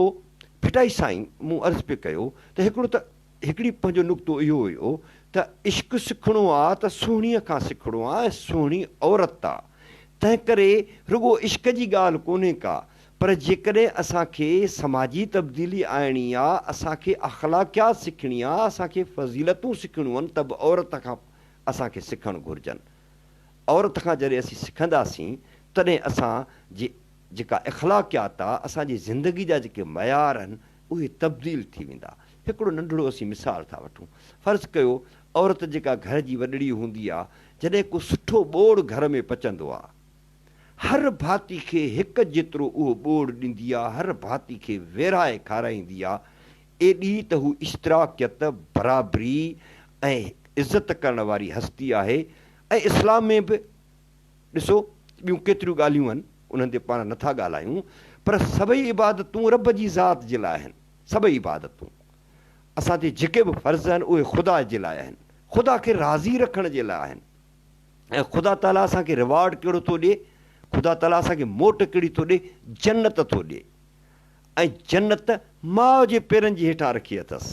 ڀٽائي سائين مون عرض پئي ڪيو ته هڪڙو ته هڪڙي پنهنجو نقطو اهو هيو ته عشق سکڻو آ ته سهڻيء کان سکڻو آ ۽ سهڻي عورت آ تنهنڪري رڳو عشق جي ڳالهه ڪونهي ڪا پر جيڪڏهن اسان کي سماجي تبديلي آڻڻي آ، اسان کي اخلاقيات سکڻي آ، اسان کي فضيلتون سکڻيون آهن ته به عورت کان اسان کي سکڻ گهرجن. عورت کان جڏهن اسين سکنداسين تڏهن اسان جي جيڪا اخلاقيات آ، اسان جي زندگي جا جيڪي معيار آهن اهي تبديل ٿي ويندا. هڪڙو ننڍڙو اسين مثال ٿا وٺون. فرض ڪيو عورت جيڪا گهر جي وڏڙي هوندي آ، جڏهن ڪو سٺو ٻوڙ گهر ۾ پچندو آ، هر ڀاتي کي هڪ جيترو اهو ٻوڙ ڏيندي آ، هر ڀاتي کي ويرهائي کارائيندي آ، ايڏي ته هو اشتراڪيت، برابري ۽ عزت ڪرڻ واري هستي آهي ۽ اسلام ۾ به ڏسو ٻيون ڪيتريون ڳالهيون آهن انهن تي پاڻ نٿا ڳالهايون پر سڀئي عبادتون رب جي ذات جي لاء آهن سڀئي عبادتون اسان تي جيڪي به فرض آهن اهي خدا جي لاء آهن خدا کي راضي رکڻ جي لاء آهن ۽ خدا تعاليٰ اسان کي ريوارڊ ڪهڙو ٿو ڏئي خدا تعاليٰ اسان کي موٽ ڪهڙي ٿو ڏئي جنت ٿو ڏئي ۽ جنت ماء جي پيرن جي هيٺان رکي اٿس.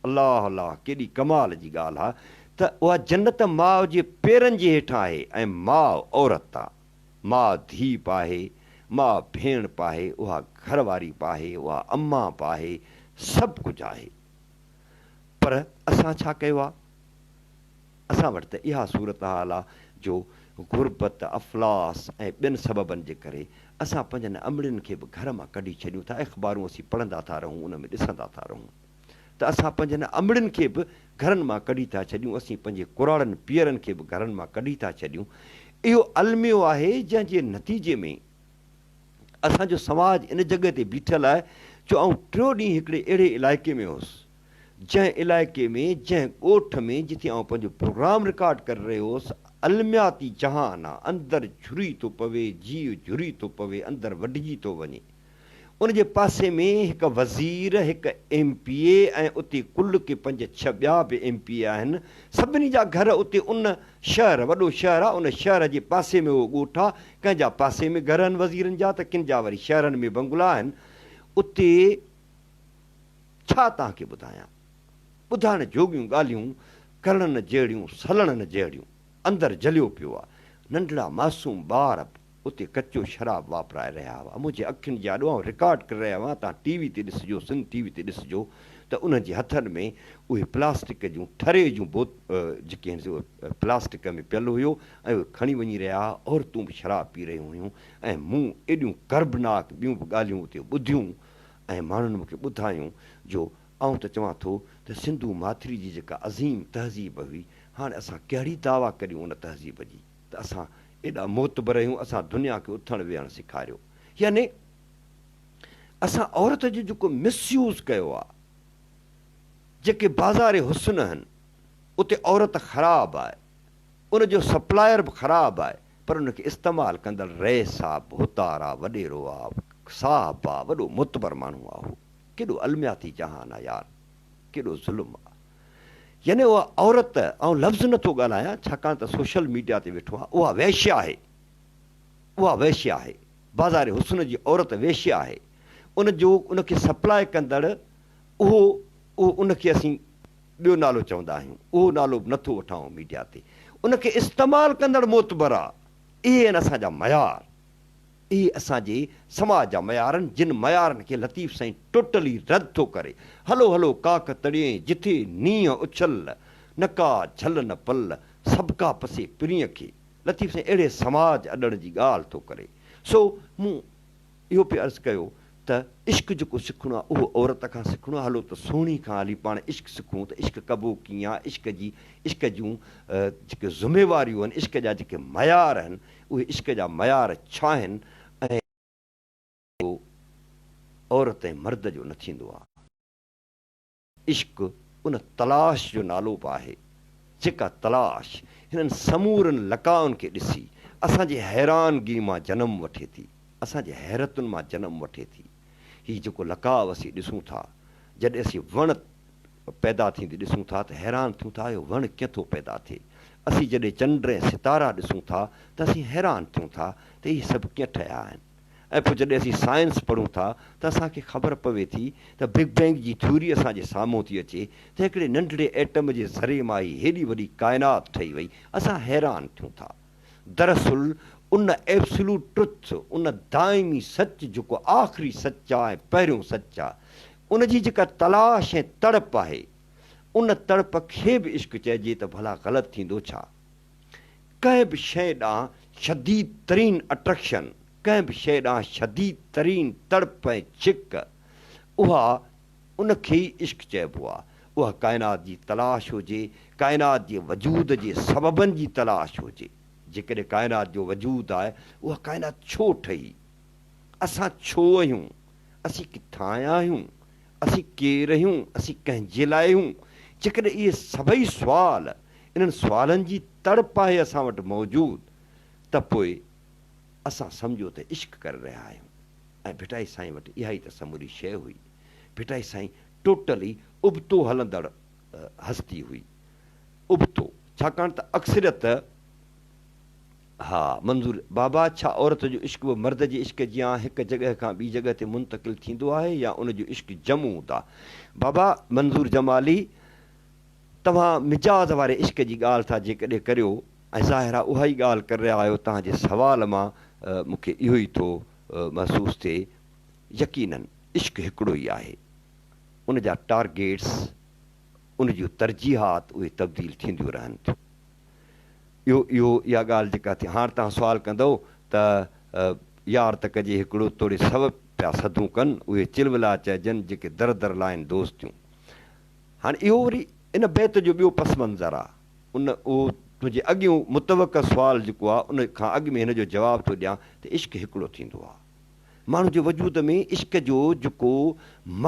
الله الله ڪيڏي ڪمال جي ڳالهه آ ته اها جنت ماء جي پيرن جي هيٺان آهي ۽ ماء عورت آ. ماء ڌيء به آهي، ماء ڀيڻ به آهي، اها گهر واري به آهي، اها امان به آهي، سڀ ڪجهه آهي. پر اسان ڇا ڪيو آ؟ اسان وٽ ته اها صورتحال آ جو غربت، افلاس ۽ ٻين سببن جي ڪري اسان پنهنجن امڙين کي به گهر مان ڪڍي ڇڏيون ٿا، اخبارون اسين پڙهندا ٿا رهون ان ۾ ڏسندا ٿا رهون ته اسان پنهنجن امڙين کي به گهرن مان ڪڍي ٿا ڇڏيون، اسين پنهنجي ڪراڙن پيئرن کي به گهرن مان ڪڍي ٿا ڇڏيون. اهو الميو آهي جنهن جي نتيجي ۾ اسان جو سماج ان جڳهه تي بيٺل آهي جو آئون ٽيون ڏينهن هڪڙي اهڙي علائقي ۾ هوس جنهن علائقي ۾، جنهن ڳوٺ ۾، جتي آئون پنهنجو پروگرام رڪارڊ ڪري رهيو هوس، المياتي جهان آ، اندر جھري ٿو پوي، جيء جھري ٿو پوي، اندر وڍجي ٿو وڃي. ان جي پاسي ۾ هڪ وزير، هڪ ايم پي اي ۽ اتي ڪل ڪي پنج ڇهه ٻيا به ايم پي اي آهن. سڀني جا گهر اتي ان شهر، وڏو شهر آ، ان شهر جي پاسي ۾ اهو ڳوٺ آ. ڪنهن جا پاسي ۾ گهر آهن وزيرن جا ته ڪن جا وري شهرن ۾ بنگلا آهن. اتي. ڇا توهان کي ٻڌايان؟ ٻڌائڻ جوڳيون ڳالهيون، ڪرڻ نه جهڙيون، سلڻ نه جهڙيون. اندر جليو پيو آ. ننڍڙا معصوم ٻار به اتي ڪچو شراب واپرائي رهيا هئا. منهنجي اکين جي آڏو آئون رڪارڊ ڪري رهيو آهيان، توهان ٽي وي تي ڏسجو، سنڌ ٽي وي تي ڏسجو ته انهن جي هٿن ۾ اهي پلاسٽڪ جون ٺري جون بوت جيڪي آهن سي اهي پلاسٽڪ ۾ پيل هيو ۽ اهي کڻي وڃي رهيا هئا. عورتون به شراب پي رهيون هيون ۽ مون ايڏيون ڪربناڪ ٻيون به ڳالهيون اتي ٻڌيون ۽ ماڻهن مون کي ٻڌايون جو آئون ته چوان ٿو ته سنڌو ماٿري جي جيڪا عظيم تهذيب هئي، هاڻي اسان ڪهڙي دعويٰ ڪريون ان تهذيب جي ته اسان ايڏا معتبر آهيون، اسان دنيا کي اٿڻ ويهڻ سيکاريو. يعني اسان عورت جو جيڪو مس يوز ڪيو آهي، جيڪي بازار حسن آهن، اتي عورت خراب آهي، ان جو سپلائر به خراب آهي، پر ان کي استعمال ڪندڙ رئيس آ، ڀوتار آ، وڏيرو آ، صاحب آ، وڏو معتبر ماڻهو آ اهو. ڪيڏو المياتي جهان آ يار، ڪيڏو ظلم آ. يعني اها عورت، آئون لفظ نه ٿو ڳالهايان ڇاڪاڻ ته سوشل ميڊيا تي ويٺو آهيان، اها وحشي آهي، اها وحشي آهي، بازار حسن جي عورت وحشي آهي، ان جو ان کي سپلاء ڪندڙ اهو اهو ان کي اسين ٻيو نالو چوندا آهيون، اهو نالو به نه ٿو وٺان آئون ميڊيا تي، ان کي استعمال ڪندڙ معتبر آ، اهي آهن اسان جا معيار. اهي اسان جي سماج جا معيار آهن، جن معيارن کي لطيف سائين ٽوٽلي رد ٿو ڪري. هلو هلو ڪاڪ تڙين، جٿي نينهن اڇل، نه ڪا جهل نه پل، سڀڪا پسي پرينء کي. لطيف سائين اهڙي سماج اڏڻ جي ڳالهه ٿو ڪري. سو مون اهو پئي عرض ڪيو ته عشق جيڪو سکڻو آهي اهو عورت کان سکڻو آهي، هلو ته سهڻي کان هلي پاڻ عشق سکون ته عشق ڪبو ڪيئن آهي، عشق جي عشق جون جيڪي ذميواريون آهن، عشق جا جيڪي معيار آهن، اهي عشق جا معيار ڇا آهن ۽. اهو عورت ۽ مرد جو نه ٿيندو آهي. عشق ان تلاش جو نالو به آهي، جيڪا تلاش هنن سمورن لقائن کي ڏسي اسان جي حيرانگي مان جنم وٺي ٿي، اسان جي حيرتن مان جنم وٺي ٿي. هي جيڪو لقاء اسين ڏسون ٿا، جڏهن اسين وڻ پيدا ٿيندي ڏسون ٿا ته حيران ٿيون ٿا اهو وڻ ڪيئن ٿو پيدا ٿئي. اسين جڏهن چنڊ ۽ ستارا ڏسون ٿا ته اسين حيران ٿيون ٿا ته اهي سڀ ڪيئن ٺهيا آهن. ۽ پوء جڏهن اسين سائنس پڙهون ٿا ته اسان کي خبر پوي ٿي ته بگ بينگ جي ٿيوري اسان جي سامهون ٿي اچي ته هڪڙي ننڍڙي ايٽم جي ذري مان هي هيڏي وڏي ڪائنات ٺهي وئي. اسان حيران ٿيون ٿا. دراصل ان ايبسلوٽ ٽروٿ، ان دائمي سچ جيڪو آخري سچ آ ۽ پهريون سچ آ، ان جي جيڪا تلاش ۽ تڙپ آهي، ان تڙپ کي به عشق چئجي ته ڀلا غلط ٿيندو ڇا؟ ڪنهن به شيء ڏانهن شديد ترين اٽريڪشن، ڪنهن به شيء ڏانهن شديد ترين تڙپ ۽ ڇڪ، اها ان کي ئي عشق چئبو آ. اها ڪائنات جي تلاش هجي، ڪائنات جي وجود جي سببن جي تلاش هجي. جيڪڏهن ڪائنات جو وجود آهي، اها ڪائنات ڇو ٺهي؟ اسان ڇو آهيون؟ اسين ڪٿان آيا آهيون؟ اسين ڪير آهيون؟ اسين ڪنهن جي لاء آهيون؟ جيڪڏهن اهي سڀئي سوال، انهن سوالن جي تڙپ آهي اسان وٽ موجود ته پوء اسان سمجهو ته عشق ڪري رهيا آهيون ۽ ڀٽائي سائين وٽ اها ئي ته سموري شيء هئي. ڀٽائي سائين ٽوٽلي ابتو هلندڙ هستي هئي. ابتو، ڇاڪاڻ ته اڪثريت. ها منظور بابا ڇا عورت جو عشق به مرد جي عشق جيان هڪ جڳهه کان ٻي جڳهه تي منتقل ٿيندو آهي يا ان جو عشق جمود آ؟ بابا منظور جمالي توهان مجاز واري عشق جي ڳالهه ٿا جيڪڏهن ڪريو ۽ ظاهر آ اها ئي ڳالهه ڪري رهيا آهيو توهان جي سوال مان مون کي اهو ئي ٿو محسوس ٿئي يقينن عشق هڪڙو ئي آهي ان جا ٽارگيٽس ان جون ترجيحات اهي تبديل ٿينديون رهن ٿيون. اهو اهو اها ڳالهه جيڪا ٿي هاڻ توهان سوال ڪندؤ ته يار ته ڪجي هڪڙو توڙي سو پيا سڌون ڪن اهي چلولا چئجن جيڪي در در لائن دوستيون هاڻ اهو وري ان بيت جو ٻيو پس منظر آ ان اهو تنهنجي اڳيون متوقع سوال جيڪو آ ان کان اڳ ۾ هن جو جواب ٿو ڏيان ته عشق هڪڙو ٿيندو آ ماڻهو جي وجود ۾ عشق جو جيڪو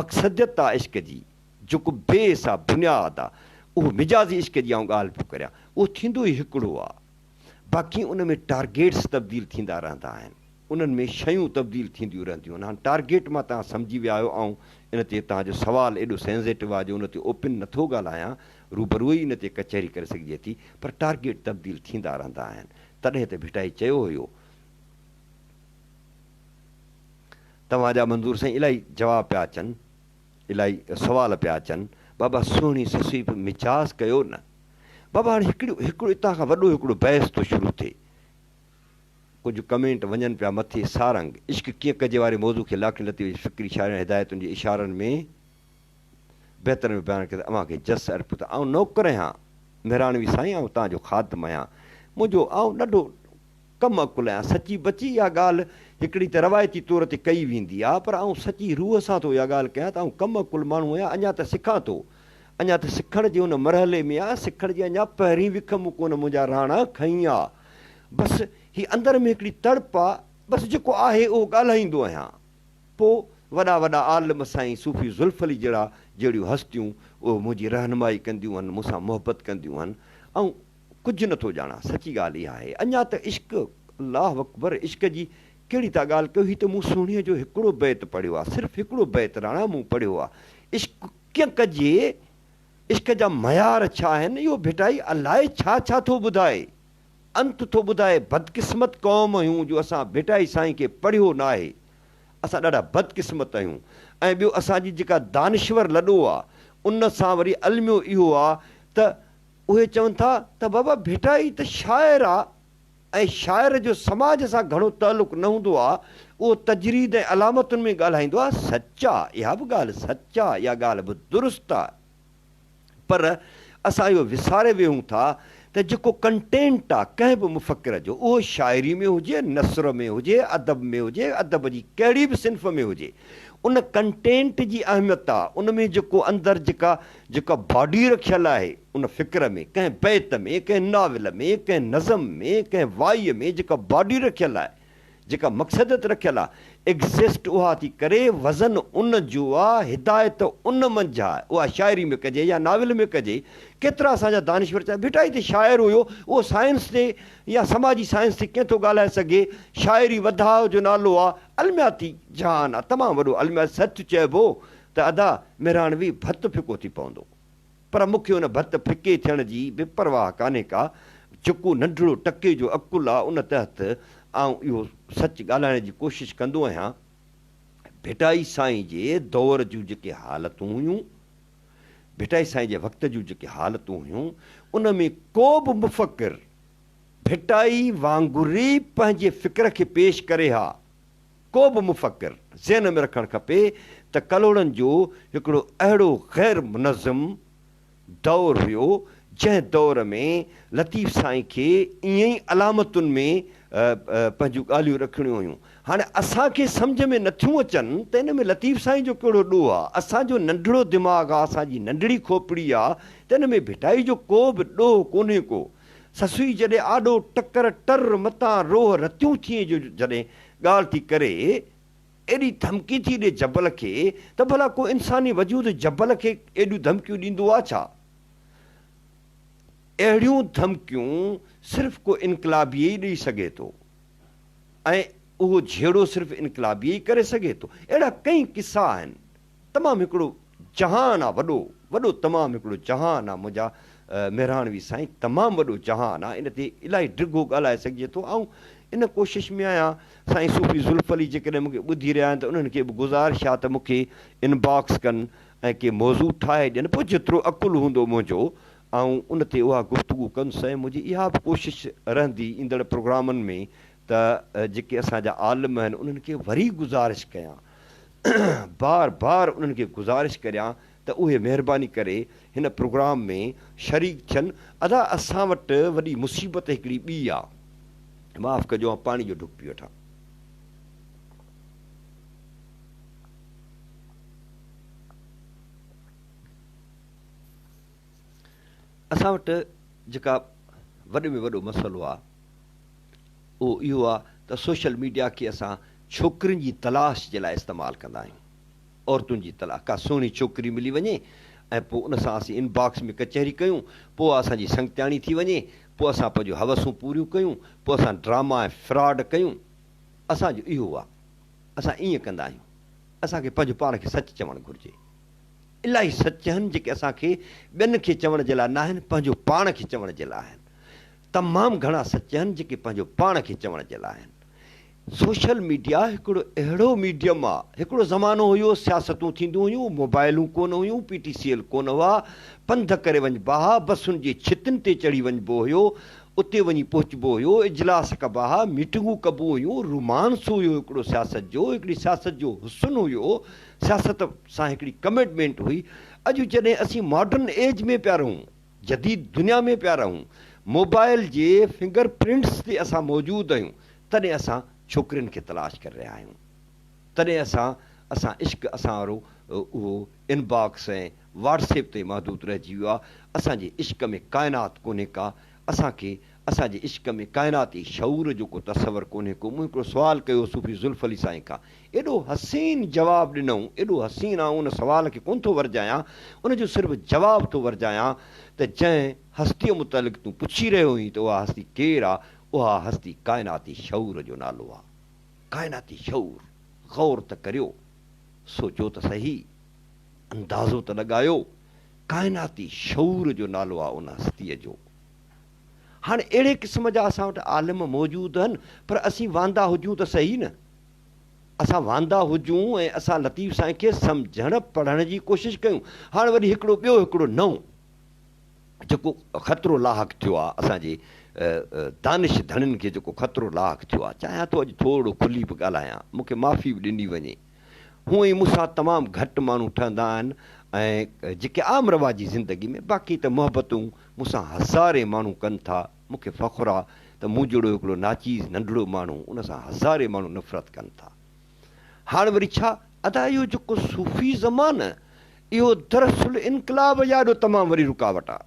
مقصديت آ عشق جي جيڪو بيس آ، بنياد آ، اهو مجازي عشق جي آئون ڳالهه پيو ڪريان، اهو ٿيندو ئي هڪڙو آ. باقي ان ۾ ٽارگيٽس تبديل ٿيندا رهندا آهن، انهن ۾ شيون تبديل ٿينديون رهنديون آهن. هاڻ ٽارگيٽ مان توهان سمجهي ويا آهيو، آئون ان تي توهان جو سوال ايڏو سينزيٽو آ جو ان تي اوپن نٿو ڳالهايان، روبرو ئي ان تي ڪچهري ڪري سگهجي ٿي، پر ٽارگيٽ تبديل ٿيندا رهندا آهن. تڏهن ته ڀٽائي چيو هيو. توهان جا منظور سائين الائي جواب پيا اچن. الائي سوال پيا اچن. بابا سهڻي سسئي به مجاز ڪيو نه. بابا هاڻي هڪڙو هڪڙو اتان کان وڏو هڪڙو بحث ٿو شروع ٿئي. ڪجهه ڪمينٽ وڃن پيا مٿي سارنگ عشق ڪيئن ڪجي واري موضوع کي لاکڻي لطيف جي فڪري شاعراڻي هدايتن جي اشارن ۾ بهتر ۾ بيان ڪيو ته اوهان کي جس ارپيون ته آئون نوڪر آهيان مهراڻوي سائين آئون توهان جو خادم آهيان منهنجو آئون ڏاڍو ڪم عقل آهيان سچي بچي اها ڳالهه هڪڙي ته روايتي طور تي ڪئي ويندي آهي پر آئون سچي روح سان ٿو اها ڳالهه ڪيان ته آئون ڪم عقل ماڻهو آهيان اڃا ته سکان ٿو اڃا ته سکڻ جي ان مرحلي ۾ آهيان سکڻ جي اڃا پهرين وک مون ڪونه منهنجا راڻا کنئي آ بس هي اندر ۾ هڪڙي تڙپ آ بس جيڪو آهي اهو ڳالهائيندو آهيان پوء وڏا وڏا عالم سائين صوفي ذوالف علي جهڙا جهڙيون هستيون اهي منهنجي رهنمائي ڪنديون هن مون سان محبت ڪنديون هن آئون ڪجهه نٿو ڄاڻان سچي ڳالهه اها آهي اڃا ته عشق الله اڪبر عشق جي ڪهڙي ٿا ڳالهه ڪيو هي ته مون سهڻيء جو هڪڙو بيت پڙهيو آ صرف هڪڙو بيت راڻا مون پڙهيو آ عشق ڪيئن ڪجي عشق جا معيار ڇا آهن اهو ڀٽائي الائي ڇا ڇا ٿو ٻڌائي انت ٿو ٻڌائي بدقسمت قوم آهيون جو اسان ڀٽائي سائين کي پڙهيو ناهي اسان ڏاڍا بدقسمت آهيون ۽ ٻيو اسان جي جيڪا دانشور لڏو آ ان سان وري الميو اهو آ ته اهي چون ٿا ته بابا ڀٽائي ته شاعر آ ۽ شاعر جو سماج سان گهڻو تعلق نه هوندو آ اهو تجريد ۽ علامتن ۾ ڳالهائيندو آ سچ آ اها به ڳالهه سچ آ اها ڳالهه به درست آ. پر اسان اهو وساري ويهون ٿا ته جيڪو ڪنٽينٽ آ ڪنهن به مفڪر جو اهو شاعري ۾ هجي، نثر ۾ هجي، ادب ۾ هجي، ادب جي ڪهڙي به صنف ۾ هجي ان ڪنٽينٽ جي اهميت آ، ان ۾ جيڪو اندر جيڪا جيڪا باڊي رکيل آهي ان فڪر ۾ ڪنهن بيت ۾، ڪنهن ناول ۾، ڪنهن نظم ۾، ڪنهن وائيء ۾ جيڪا باڊي رکيل آهي جيڪا مقصديت رکيل آ، Exist، اها ٿي ڪري، وزن ان جو آ، هدايت ان منجهه آ، اها شاعري ۾ ڪجي يا ناول ۾ ڪجي، ڪيترا اسان جا دانشور چون ڀٽائي ته شاعر هيو، اهو سائنس تي يا سماجي سائنس تي ڪيئن ٿو ڳالهائي سگهي، شاعري وڌاء جو نالو آ، المياتي جهان آ، تمام وڏو المياتي، سچ چئبو ته ادا مهراڻوي ڀت ڦڪو ٿي پوندو. پر مون کي ان ڀت ڦڪي ٿيڻ جي به پرواهه ڪانهي ڪا، جيڪو ننڍڙو ٽڪي جو عقل آ ان تحت آئون اهو سچ ڳالهائڻ جي ڪوشش ڪندو آهيان. ڀٽائي سائين جي دور جون جيڪي حالتون هيون، ڀٽائي سائين جي وقت جون جيڪي حالتون هيون، ان ۾ ڪو به مفڪر ڀٽائي وانگر ئي پنهنجي فڪر کي پيش ڪري ها، ڪو به مفڪر ذهن ۾ رکڻ کپي ته ڪلهوڙن جو هڪڙو اهڙو غير منظم دور هيو، جنهن دور ۾ لطيف سائين کي ائين ئي علامتن ۾ پنهنجون ڳالهيون رکڻيون هيون. هاڻي اسان کي سمجهه ۾ نٿيون اچن ته ان ۾ لطيف سائين جو ڪهڙو ڏوهه آ؟ اسان جو ننڍڙو دماغ آ، اسان جي ننڍڙي کوپڙي آ ته ان ۾ ڀٽائي جو ڪو به ڏوهه ڪونهي ڪو. سسئي جڏهن آڏو ٽڪر ٽر متان روهه رتيون ٿئين جو جڏهن ڳالهه ٿي ڪري، ايڏي ڌمڪي ٿي ڏي جبل کي ته ڀلا ڪو انساني وجود جبل کي ايڏيون ڌمڪيون ڏيندو آ ڇا؟ اهڙيون ڌمڪيون صرف ڪو انقلابي ئي ڏئي سگهي ٿو ۽ اهو جهيڙو صرف انقلابي ئي ڪري سگهي ٿو. اهڙا ڪئين قصا آهن. تمام هڪڙو جهان آ وڏو وڏو تمام هڪڙو جهان آ منهنجا مهراڻوي سائين تمام وڏو جهان آ ان تي الاهي ڊگهو ڳالهائي سگهجي ٿو آئون ان ڪوشش ۾ آهيان سائين صوفي ذوالف علي جيڪڏهن مونکي ٻڌي رهيا آهن ته انهن کي به گذارش آ ته مونکي ان باڪس ڪن ۽ ڪي موضوع ٺاهي ڏين پوء جيترو عقل هوندو منهنجو آئون ان تي اها گفتگو ڪندس ۽ منهنجي اها به ڪوشش رهندي ايندڙ پروگرامن ۾ ته جيڪي اسان جا عالم آهن انهن کي وري گذارش ڪيان بار بار انهن کي گذارش ڪريان ته اهي مهرباني ڪري هن پروگرام ۾ شريڪ ٿين. ادا اسان وٽ وڏي مصيبت هڪڙي ٻي آ. معاف ڪجو آئون پاڻي جو ڍڪ پي وٺان. اسان وٽ جيڪا وڏي ۾ وڏو مسئلو آ. اهو اهو آ ته سوشل ميڊيا کي اسان ڇوڪرين جي تلاش جي لاء استعمال ڪندا آهيون. عورتن جي تلاش، ڪا سهڻي ڇوڪري ملي وڃي ۽ پوء ان سان اسين ان باڪس ۾ ڪچهري ڪيون، پوء اها اسان جي سنگتياڻي ٿي وڃي، پوء اسان پنهنجون هوسون پوريون ڪيون، پوء اسان ڊراما ۽ فراڊ ڪيون. اسان جو اهو آ. اسان ائين ڪندا آهيون. اسان کي پنهنجو پاڻ کي سچ چوڻ گهرجي. الاهي سچ آهن جيڪي اسان کي ٻين کي چوڻ جي لاء ناهن، پنهنجو پاڻ کي چوڻ جي لاء آهن. تمام گهڻا سچ آهن جيڪي پنهنجو پاڻ کي چوڻ جي لاء آهن. سوشل ميڊيا هڪڙو اهڙو ميڊيم آ، هڪڙو زمانو هيو سياستون ٿينديون هيون، موبائلون ڪونه هيون، پي ٽي سي ايل ڪونه هئا، پنڌ ڪري وڃبا ها، بسن جي ڇتن تي چڙهي وڃبو هيو، اتي وڃي پهچبو هيو، اجلاس ڪبا ها، ميٽنگون ڪبون هيون، رومانس هيو هڪڙو سياست جو، هڪڙي سياست جو حسن هيو، سياست سان هڪڙي ڪمٽمينٽ هئي، اڄ جڏهن اسين ماڊرن ايج ۾ پيا رهون، جديد دنيا ۾ پيا رهون، موبائل جي فنگر پرنٽس تي اسان موجود آهيون، تڏهن اسان ڇوڪرين کي تلاش ڪري رهيا آهيون، تڏهن اسان اسان عشق اسان وارو اهو انباڪس ۽ واٽس ايپ تائين محدود رهجي ويو آهي، اسان جي عشق ۾ ڪائنات ڪونهي ڪا، اسان کي اسان جي عشق ۾ ڪائناتي شعور جو ڪو تصور ڪونهي ڪو، مون هڪڙو سوال ڪيو صوفي زلف علي سائين کان، ايڏو حسين جواب ڏنائون، ايڏو حسين آئون ان سوال کي ڪونه ٿو ورجايان، ان جو صرف جواب ٿو ورجايان ته جنهن هستيء متعلق تون پڇي رهيو هئين ته اها هستي ڪير آ، اها هستي ڪائناتي شعور جو نالو آ. ڪائناتي شعور! غور ته ڪريو، سوچو ته سهي، اندازو ته لڳايو، ڪائناتي شعور جو نالو آ ان هستيء جو. هاڻ اهڙي قسم جا اسان وٽ عالم موجود آهن پر اسين واندا هجون ته سهي نه. اسان واندا هجون ۽ اسان لطيف سائين کي سمجهڻ پڙهڻ جي ڪوشش ڪيون. هاڻ وري هڪڙو ٻيو هڪڙو نئون جيڪو خطرو لاحق ٿيو آهي اسان جي دانش ڌڻين کي جيڪو خطرو لاحق ٿيو آهي چاهيان ٿو اڄ ٿورڙو کلي به ڳالهايان مون کي معافي به ڏني وڃي. هونء ئي مون سان تمام گهٽ ماڻهو ٺهندا آهن ۽ جيڪي عام رواجي زندگي ۾ باقي ته محبتون مون سان هزارين ماڻهو ڪن ٿا، مون کي فخر آ ته مون جهڙو هڪڙو ناچيز ننڍڙو ماڻهو ان سان هزارين ماڻهو نفرت ڪن ٿا. هاڻ وري ڇا ادا اهو جيڪو صوفي ازم آ نه اهو دراصل انقلاب جي آڏو تمام وڏي رڪاوٽ آ.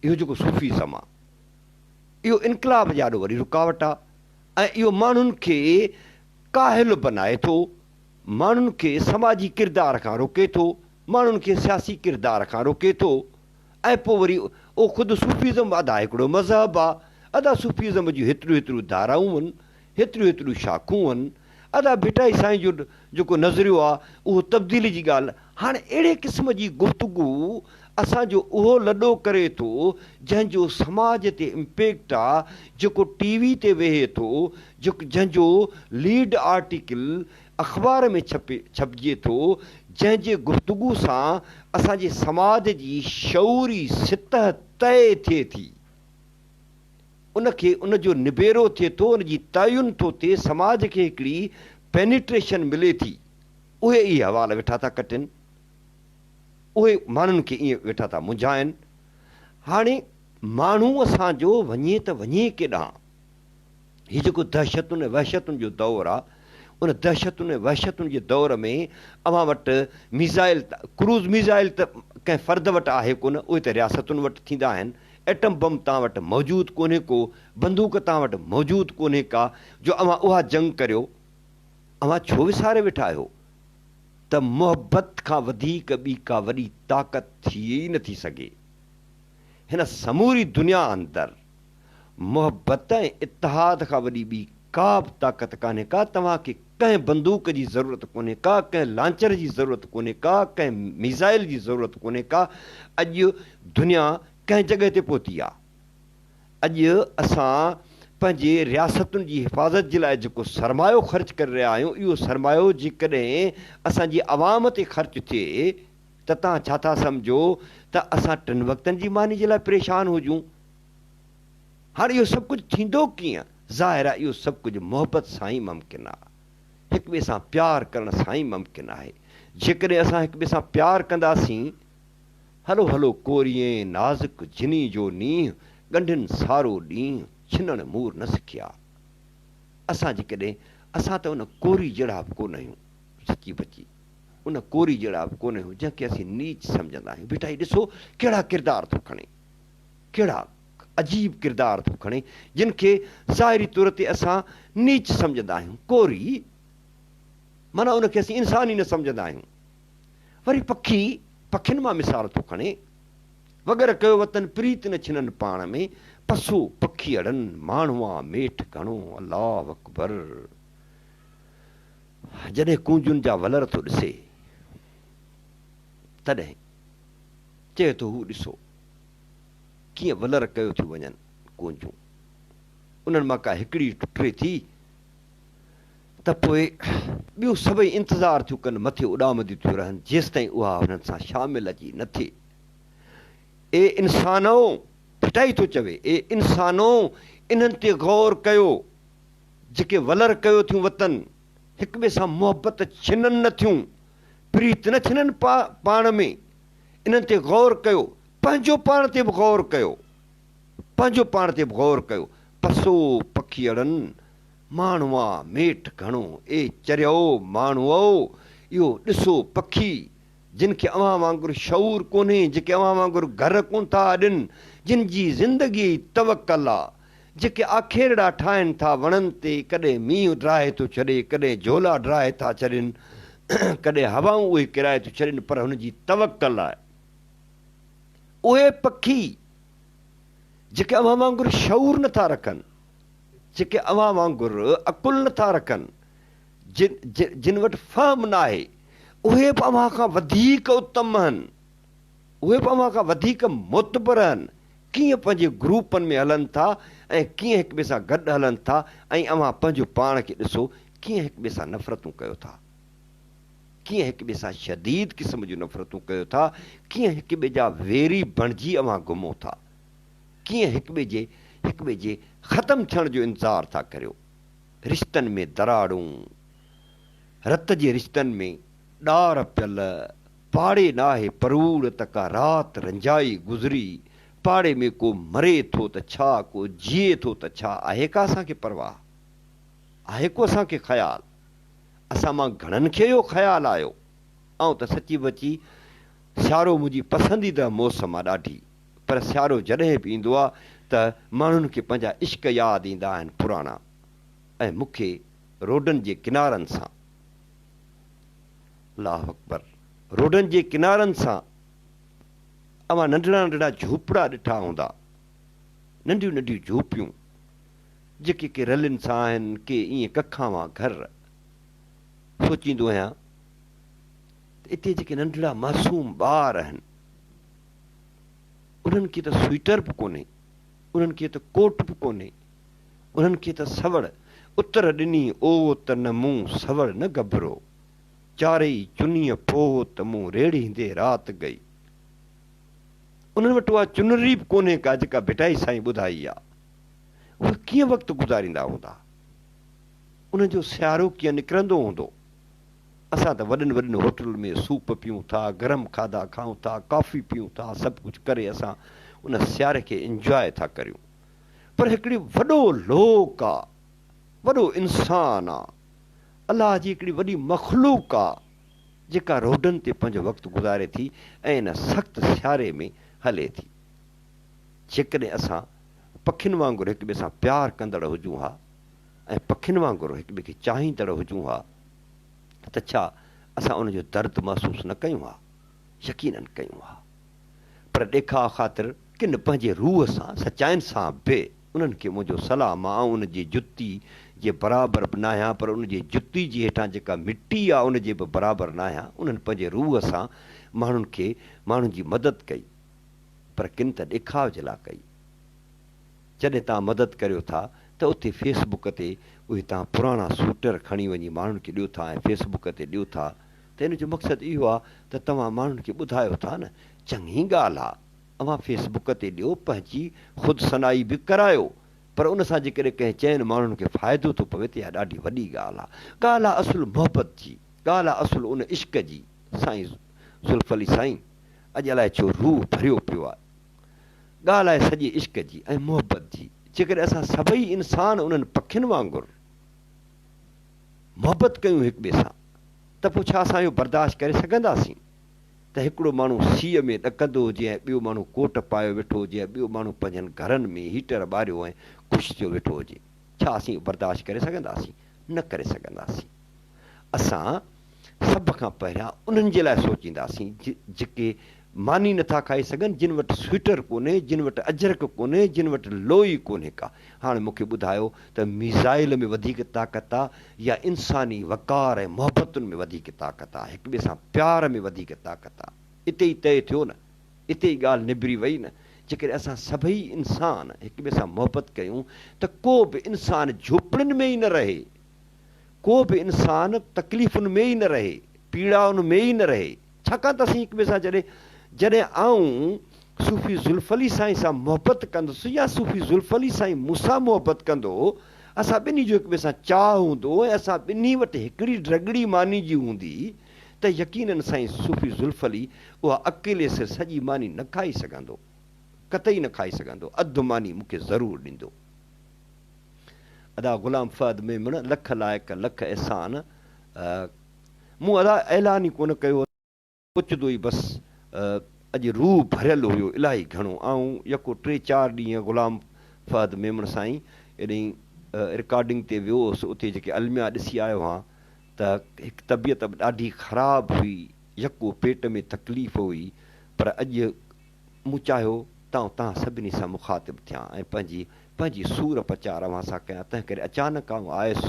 اهو جيڪو صوفي ازم آ اهو انقلاب جي آڏو وڏي رڪاوٽ آ ۽ اهو ماڻهن کي ڪاهل بنائي ٿو، ماڻهن کي سماجي ڪردار کان روڪي ٿو، ماڻهن کي سياسي ڪردار کان روڪي ٿو ۽ پوء وري اهو خود صوفيزم به ادا هڪڙو مذهب آ، ادا صوفيزم جون هيتريون هيتريون ڌارائون هن، هيتريون هيتريون شاخون هن، ادا ڀٽائي سائين جو جيڪو نظريو آ اهو تبديلي جي ڳالهه، هاڻ اهڙي قسم جي گفتگو اسان جو اهو لڏو ڪري ٿو جنهن جو سماج تي امپيڪٽ آ، جيڪو ٽي وي تي ويهي ٿو، جنهن جو ليڊ آرٽيڪل اخبار ۾ ڇپي ڇپجي ٿو، جنهن جي گفتگو سان اسان جي سماج جي شعوري سطح طئي ٿئي ٿي، ان کي ان جو نبيرو ٿئي ٿو، ان جي تعين ٿو ٿئي، سماج کي هڪڙي پينيٽريشن ملي ٿي، اهي اهي حوال ويٺا ٿا ڪٽين، اهي ماڻهن کي ائين ويٺا ٿا منجهائن. هاڻي ماڻهو اسان جو وڃي ته وڃي ڪيڏانهن؟ هي جيڪو دهشتن ۽ وحشتن جو دور آ، ان دهشتن ۽ وحشتن جي دور ۾ اوهان وٽ ميزائل ڪروز ميزائل ته ڪنهن فرد وٽ آهي ڪونه، اهي ته رياستن وٽ ٿيندا آهن، ايٽم بم توهان وٽ موجود ڪونهي ڪو، بندوق توهان وٽ موجود ڪونهي ڪا جو اوهان اها جنگ ڪريو. اوهان ڇو وساري ويٺا آهيو ته محبت کان وڌيڪ ٻي ڪا وڏي طاقت ٿي ئي نٿي سگهي. هن سموري دنيا اندر محبت ۽ اتحاد کان وڏي ٻي ڪا به طاقت ڪانهي ڪا، توهان کي ڪنهن بندوق جي ضرورت ڪونهي ڪا، ڪنهن لانچر جي ضرورت ڪونهي ڪا، ڪنهن ميزائل جي ضرورت ڪونهي ڪا، اڄ دنيا ڪنهن جڳهه تي پهتي آ، اڄ اسان پنهنجي رياستن جي حفاظت جي لاء جيڪو سرمايو خرچ ڪري رهيا آهيون اهو سرمايو جيڪڏهن اسان جي عوام تي خرچ ٿئي ته توهان ڇا ٿا سمجهو ته اسان ٽن وقتن جي ماني جي لاء پريشان هجون؟ هاڻ اهو سڀ ڪجهه ٿيندو ڪيئن؟ ظاهر آهي اهو سڀ ڪجهه محبت سان ئي ممڪن آهي. هڪ ٻئي سان پيار ڪرڻ سان ئي ممڪن آهي. جيڪڏهن اسان هڪ ٻئي سان پيار ڪنداسين، هلو هلو ڪوريئين نازڪ جني جو نينهن، ڳنڍين سارو ڏينهن، ڇنڻ مور نه سکيا. اسان جيڪڏهن، اسان ته ان ڪوري جهڙا به ڪونه آهيون، سچي پچي ان ڪوري جهڙا به ڪونه آهيون، جنهن کي اسين نيچ سمجهندا آهيون. ڀٽائي ڏسو ڪهڙا ڪردار ٿو کڻي. ڪهڙا عجيب ڪردار ٿو کڻي، جن کي ظاهري طور تي اسان نيچ سمجهندا آهيون، ڪوري معنيٰ ان کي اسين انسان ئي نه سمجهندا آهيون. وري پکي، پکين مان مثال ٿو کڻي، وڳر ڪيو وطن پريت نه ڇنن پاڻ ۾، پسو پکيئڙن ماڻهئان ميٺ گهڻو، الله اڪبر! جڏهن ڪونجن جا ولر ٿو ڏسي، تڏهن چئي ٿو هو ڏسو! ڪيئن ولر ڪيو ٿيون وڃن ڪونجون. انهن مان ڪا هڪڙي ٽٽي ٿي ته پوء ٻيون سڀئي انتظار ٿيون ڪن، مٿي اڏامنديون ٿيون رهن، جيستائين اها هنن سان شامل اچي نه ٿئي. اي انسانؤ! ڀٽائي ٿو چوي، اي انسانؤ! انهن تي غور ڪيو، جيڪي ولر ڪيو ٿيون وتن، هڪ ٻئي سان محبت ڇنن نه ٿيون، پريت نه ڇنن پاڻ ۾، انهن تي غور ڪيو، پنهنجو پاڻ تي به غور ڪيو، پنهنجو پاڻ تي به غور ڪيو، پسو پکيئڙن، ماڻهئا ميٺ گهڻو، اي چريؤ ماڻهوئو، اهو ڏسو پکي، جن کي اوهان وانگر شعور ڪونهي، جيڪي اوهان وانگر گهر ڪونه ٿا اڏين، جن جي زندگي ئي توڪل آ، جيڪي آکيرڙا ٺاهين ٿا وڻن تي، ڪڏهن مينهن ڊاهي ٿو ڇڏي، ڪڏهن جهولا ڊاهي ٿا ڇڏين، ڪڏهن هوائون اهي ڪيرائي ٿيون ڇڏين، پر هن جي توڪل آهي. اهي پکي جيڪي اوهان وانگر شعور نه ٿا رکن، جيڪي اوهان وانگر عقل نه ٿا رکن، جن وٽ فهم ناهي، اهي به اوهان کان وڌيڪ اتم آهن، اهي به اوهان کان وڌيڪ معتبر آهن، ڪيئن پنهنجي گروپن ۾ هلن ٿا ۽ ڪيئن هڪ ٻئي سان گڏ هلن ٿا ۽ اوهان پنهنجو پاڻ کي ڏسو ڪيئن هڪ ٻئي سان نفرتون ڪيو ٿا، ڪيئن هڪ ٻئي سان شديد قسم جون نفرتون ڪيو ٿا، ڪيئن هڪ ٻئي جا ويري بڻجي اوهان گهمو ٿا، ڪيئن هڪ ٻئي جي هڪ ٻئي جي ختم ٿيڻ جو انتظار ٿا ڪريو. رشتن ۾ دراڙون، رت جي رشتن ۾ ڏار پيل، پاڙي ناهي پروڙ ته ڪا رات رنجائي گذري، پاڙي ۾ ڪو مري ٿو ته ڇا، ڪو جيئي ٿو ته ڇا، آهي ڪا اسان کي پرواهه؟ آهي ڪو اسان کي خيال؟ اسان مان گهڻن کي اهو خيال آيو. آئون ته سچي پچي سيارو منهنجي پسنديده موسم آ ڏاڍي، پر سيارو جڏهن به ايندو آ ته ماڻهن کي پنهنجا عشق ياد ايندا آهن پراڻا ۽ مون کي روڊن جي ڪنارن سان الله اڪبر روڊن جي ڪنارن سان اوهان ننڍڙا ننڍڙا جهوپڙا ڏٺا هوندا ننڍيون ننڍيون جهوپيون جيڪي ڪي رلين سان آهن ڪي ائين ڪکان وان گهر سوچيندو آهيان ته اتي جيڪي ننڍڙا معصوم ٻار آهن انهن کي ته سوئيٽر به ڪونهي انهن کي ته ڪوٽ به ڪونهي انهن کي ته سوڙ اتر ڏني او ته نه مون سوڙ نه گڀرو چارئي چنيء پوء ته مون ريڙهيندي رات گئي. انهن وٽ اها چنري به ڪونهي ڪا جيڪا ڀٽائي سائين ٻڌائي آ. اهي ڪيئن وقت گذاريندا هوندا؟ انهن جو سيارو ڪيئن نڪرندو هوندو؟ اسان ته وڏن وڏن هوٽلن ۾ سوپ پيئون ٿا، گرم کاڌا کائون ٿا، ڪافي پيئون ٿا، سڀ ڪجهه ڪري اسان ان سياري کي انجواء ٿا ڪريون. پر هڪڙي وڏو لوڪ آ، وڏو انسان آ، الله جي هڪڙي وڏي مخلوق آ جيڪا روڊن تي پنهنجو وقت گذاري ٿي ۽ ان سخت سياري ۾ هلي ٿي. جيڪڏهن اسان پکين وانگر هڪ ٻئي سان پيار ڪندڙ هجون ها ۽ پکين وانگر هڪ ٻئي کي چاهيندڙ هجون ها ته ڇا اسان ان جو درد محسوس نه ڪيون ها؟ يقينن ڪيون ها. پر ڏيکاء خاطر ڪن پنهنجي روح سان سچائين سان به انهن کي منهنجو سلام آ، آئون ان جي جتي جي برابر به ناهيان پر ان جي جتي جي هيٺان جيڪا مٽي آ ان جي به برابر ناهيان، انهن پنهنجي روح سان ماڻهن کي ماڻهن جي مدد ڪئي پر ڪن ته ڏيکاء جي لاء ڪئي. جڏهن توهان مدد ڪريو ٿا ته اتي فيس بڪ تي اهي توهان پراڻا سوٽر کڻي وڃي ماڻهن کي ڏيو ٿا ۽ فيس بڪ تي ڏيو ٿا ته ان جو مقصد اهو آ ته توهان ماڻهن کي ٻڌايو ٿا نه چڱي ڳالهه آ اوهان فيس بڪ تي ڏيو پنهنجي خود ثنائي به ڪرايو پر ان سان جيڪڏهن ڪنهن چئن ماڻهن کي فائدو ٿو پوي ته اها ڏاڍي وڏي ڳالهه آ. ڳالهه آ اصل محبت جي، ڳالهه آ اصل ان عشق جي. سائين زلف علي سائين اڄ الائي ڇو روح ڀريو پيو آ. ڳالهه آهي سڄي عشق جي ۽ محبت جي. جيڪڏهن اسان سڀئي انسان انهن پکين وانگر محبت ڪيون هڪ ٻئي سان ته پوء ڇا اسان اهو برداشت ڪري سگهنداسين؟ ته هڪڙو ماڻهو سيء ۾ ڏڪندو هجي ۽ ٻيو ماڻهو ڪوٽ پايو ويٺو هجي ۽ ٻيو ماڻهو پنهنجن گهرن ۾ هيٽر ٻاريو ۽ خوش ٿيو ويٺو هجي. ڇا اسين اهو برداشت ڪري سگهنداسين؟ نه ڪري سگهنداسين. اسان سڀ کان پهريان انهن جي لاء سوچينداسين جيڪي ماني نٿا کائي سگهن، جن وٽ سوئيٽر ڪونهي، جن وٽ اجرڪ ڪونهي، جن وٽ لوئي ڪونهي ڪا. هاڻ مون کي ٻڌايو ته ميزائل ۾ وڌيڪ طاقت آ يا انساني وقار ۽ محبتن ۾ وڌيڪ طاقت آ، هڪ ٻئي سان پيار ۾ وڌيڪ طاقت آ. اتي ئي طئي ٿيو نه، اتي ئي ڳالهه نبري وئي نه. جيڪڏهن اسان سڀئي انسان هڪ ٻئي سان محبت ڪيون ته ڪو به انسان جهوپڙين ۾ ئي نه رهي. ڪو به انسان تڪليفن ۾ ئي نه رهي، پيڙائن ۾ ئي نه رهي، ڇاڪاڻ ته اسين هڪ ٻئي سان جڏهن جڏهن آئون صوفي ذوالف علي سائين سان محبت ڪندس يا صوفي ذوالف علي سائين مون سان محبت ڪندو، اسان ٻنهي جو هڪ ٻئي سان چاهه هوندو ۽ اسان ٻنهي وٽ هڪڙي ڊرڳڙي ماني جي هوندي ته يقينن سائين صوفي ذوالف علي اها اڪيلي سر سڄي ماني نه کائي سگهندو، قطعي نه کائي سگهندو، اڌ ماني مون کي ضرور ڏيندو. ادا غلام فهد ميمڻ لک لائق لک احسان مون ادا اعلان ئي ڪونه ڪيو اوچتو ئي بس اڄ روح ڀريل هيو الاهي گهڻو آئون يڪو ٽي چار ڏينهن غلام فهد ميمڻ سائين ايڏهين رڪارڊنگ تي ويو هوس اتي جيڪي الميا ڏسي آيو هان ته هڪ طبيعت به ڏاڍي خراب هئي يڪو پيٽ ۾ تڪليف هئي پر اڄ مون چاهيو ته آئون توهان سڀني سان مخاطب ٿيان ۽ پنهنجي پنهنجي سور پچار اوهان سان ڪيان، تنهنڪري اچانڪ آئون آيس.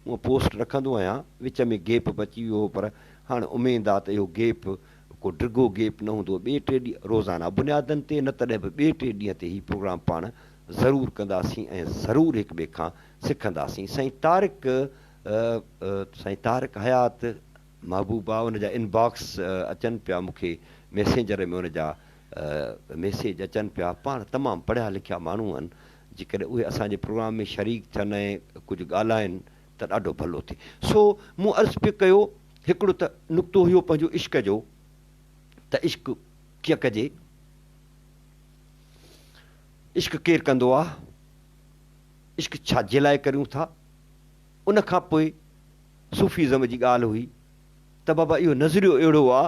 هونء پوسٽ رکندو آهيان، وچ ۾ گيپ به اچي ويو هو پر هاڻ اميد آ ته اهو گيپ ڪو ڊگهو گيپ نه هوندو. ٻئي ٽي ڏينهن روزانه بنيادن تي نه تڏهن به ٻئي ٽي ڏينهن تي هي پروگرام پاڻ ضرور ڪنداسين ۽ ضرور هڪ ٻئي کان سکنداسين. سائين طارق سائين طارق حيات محبوبا ان جا انباڪس اچن پيا مون کي ميسينجر ۾ ان جا ميسيج اچن پيا پاڻ تمام پڙهيا لکيا ماڻهو آهن جيڪڏهن اهي اسان جي پروگرام ۾ شريڪ ٿين ۽ ڪجهه ڳالهائن ته ڏاڍو ڀلو ٿئي سو مون عرض پئي ڪيو هڪڙو ته نقطو هيو پنهنجو عشق جو ته عشق ڪيئن ڪجي عشق ڪير ڪندو آ عشق ڇا جي لاء ڪريون ٿا ان کان پوء صوفيزم جي ڳالهه هئي ته بابا اهو نظريو اهڙو آ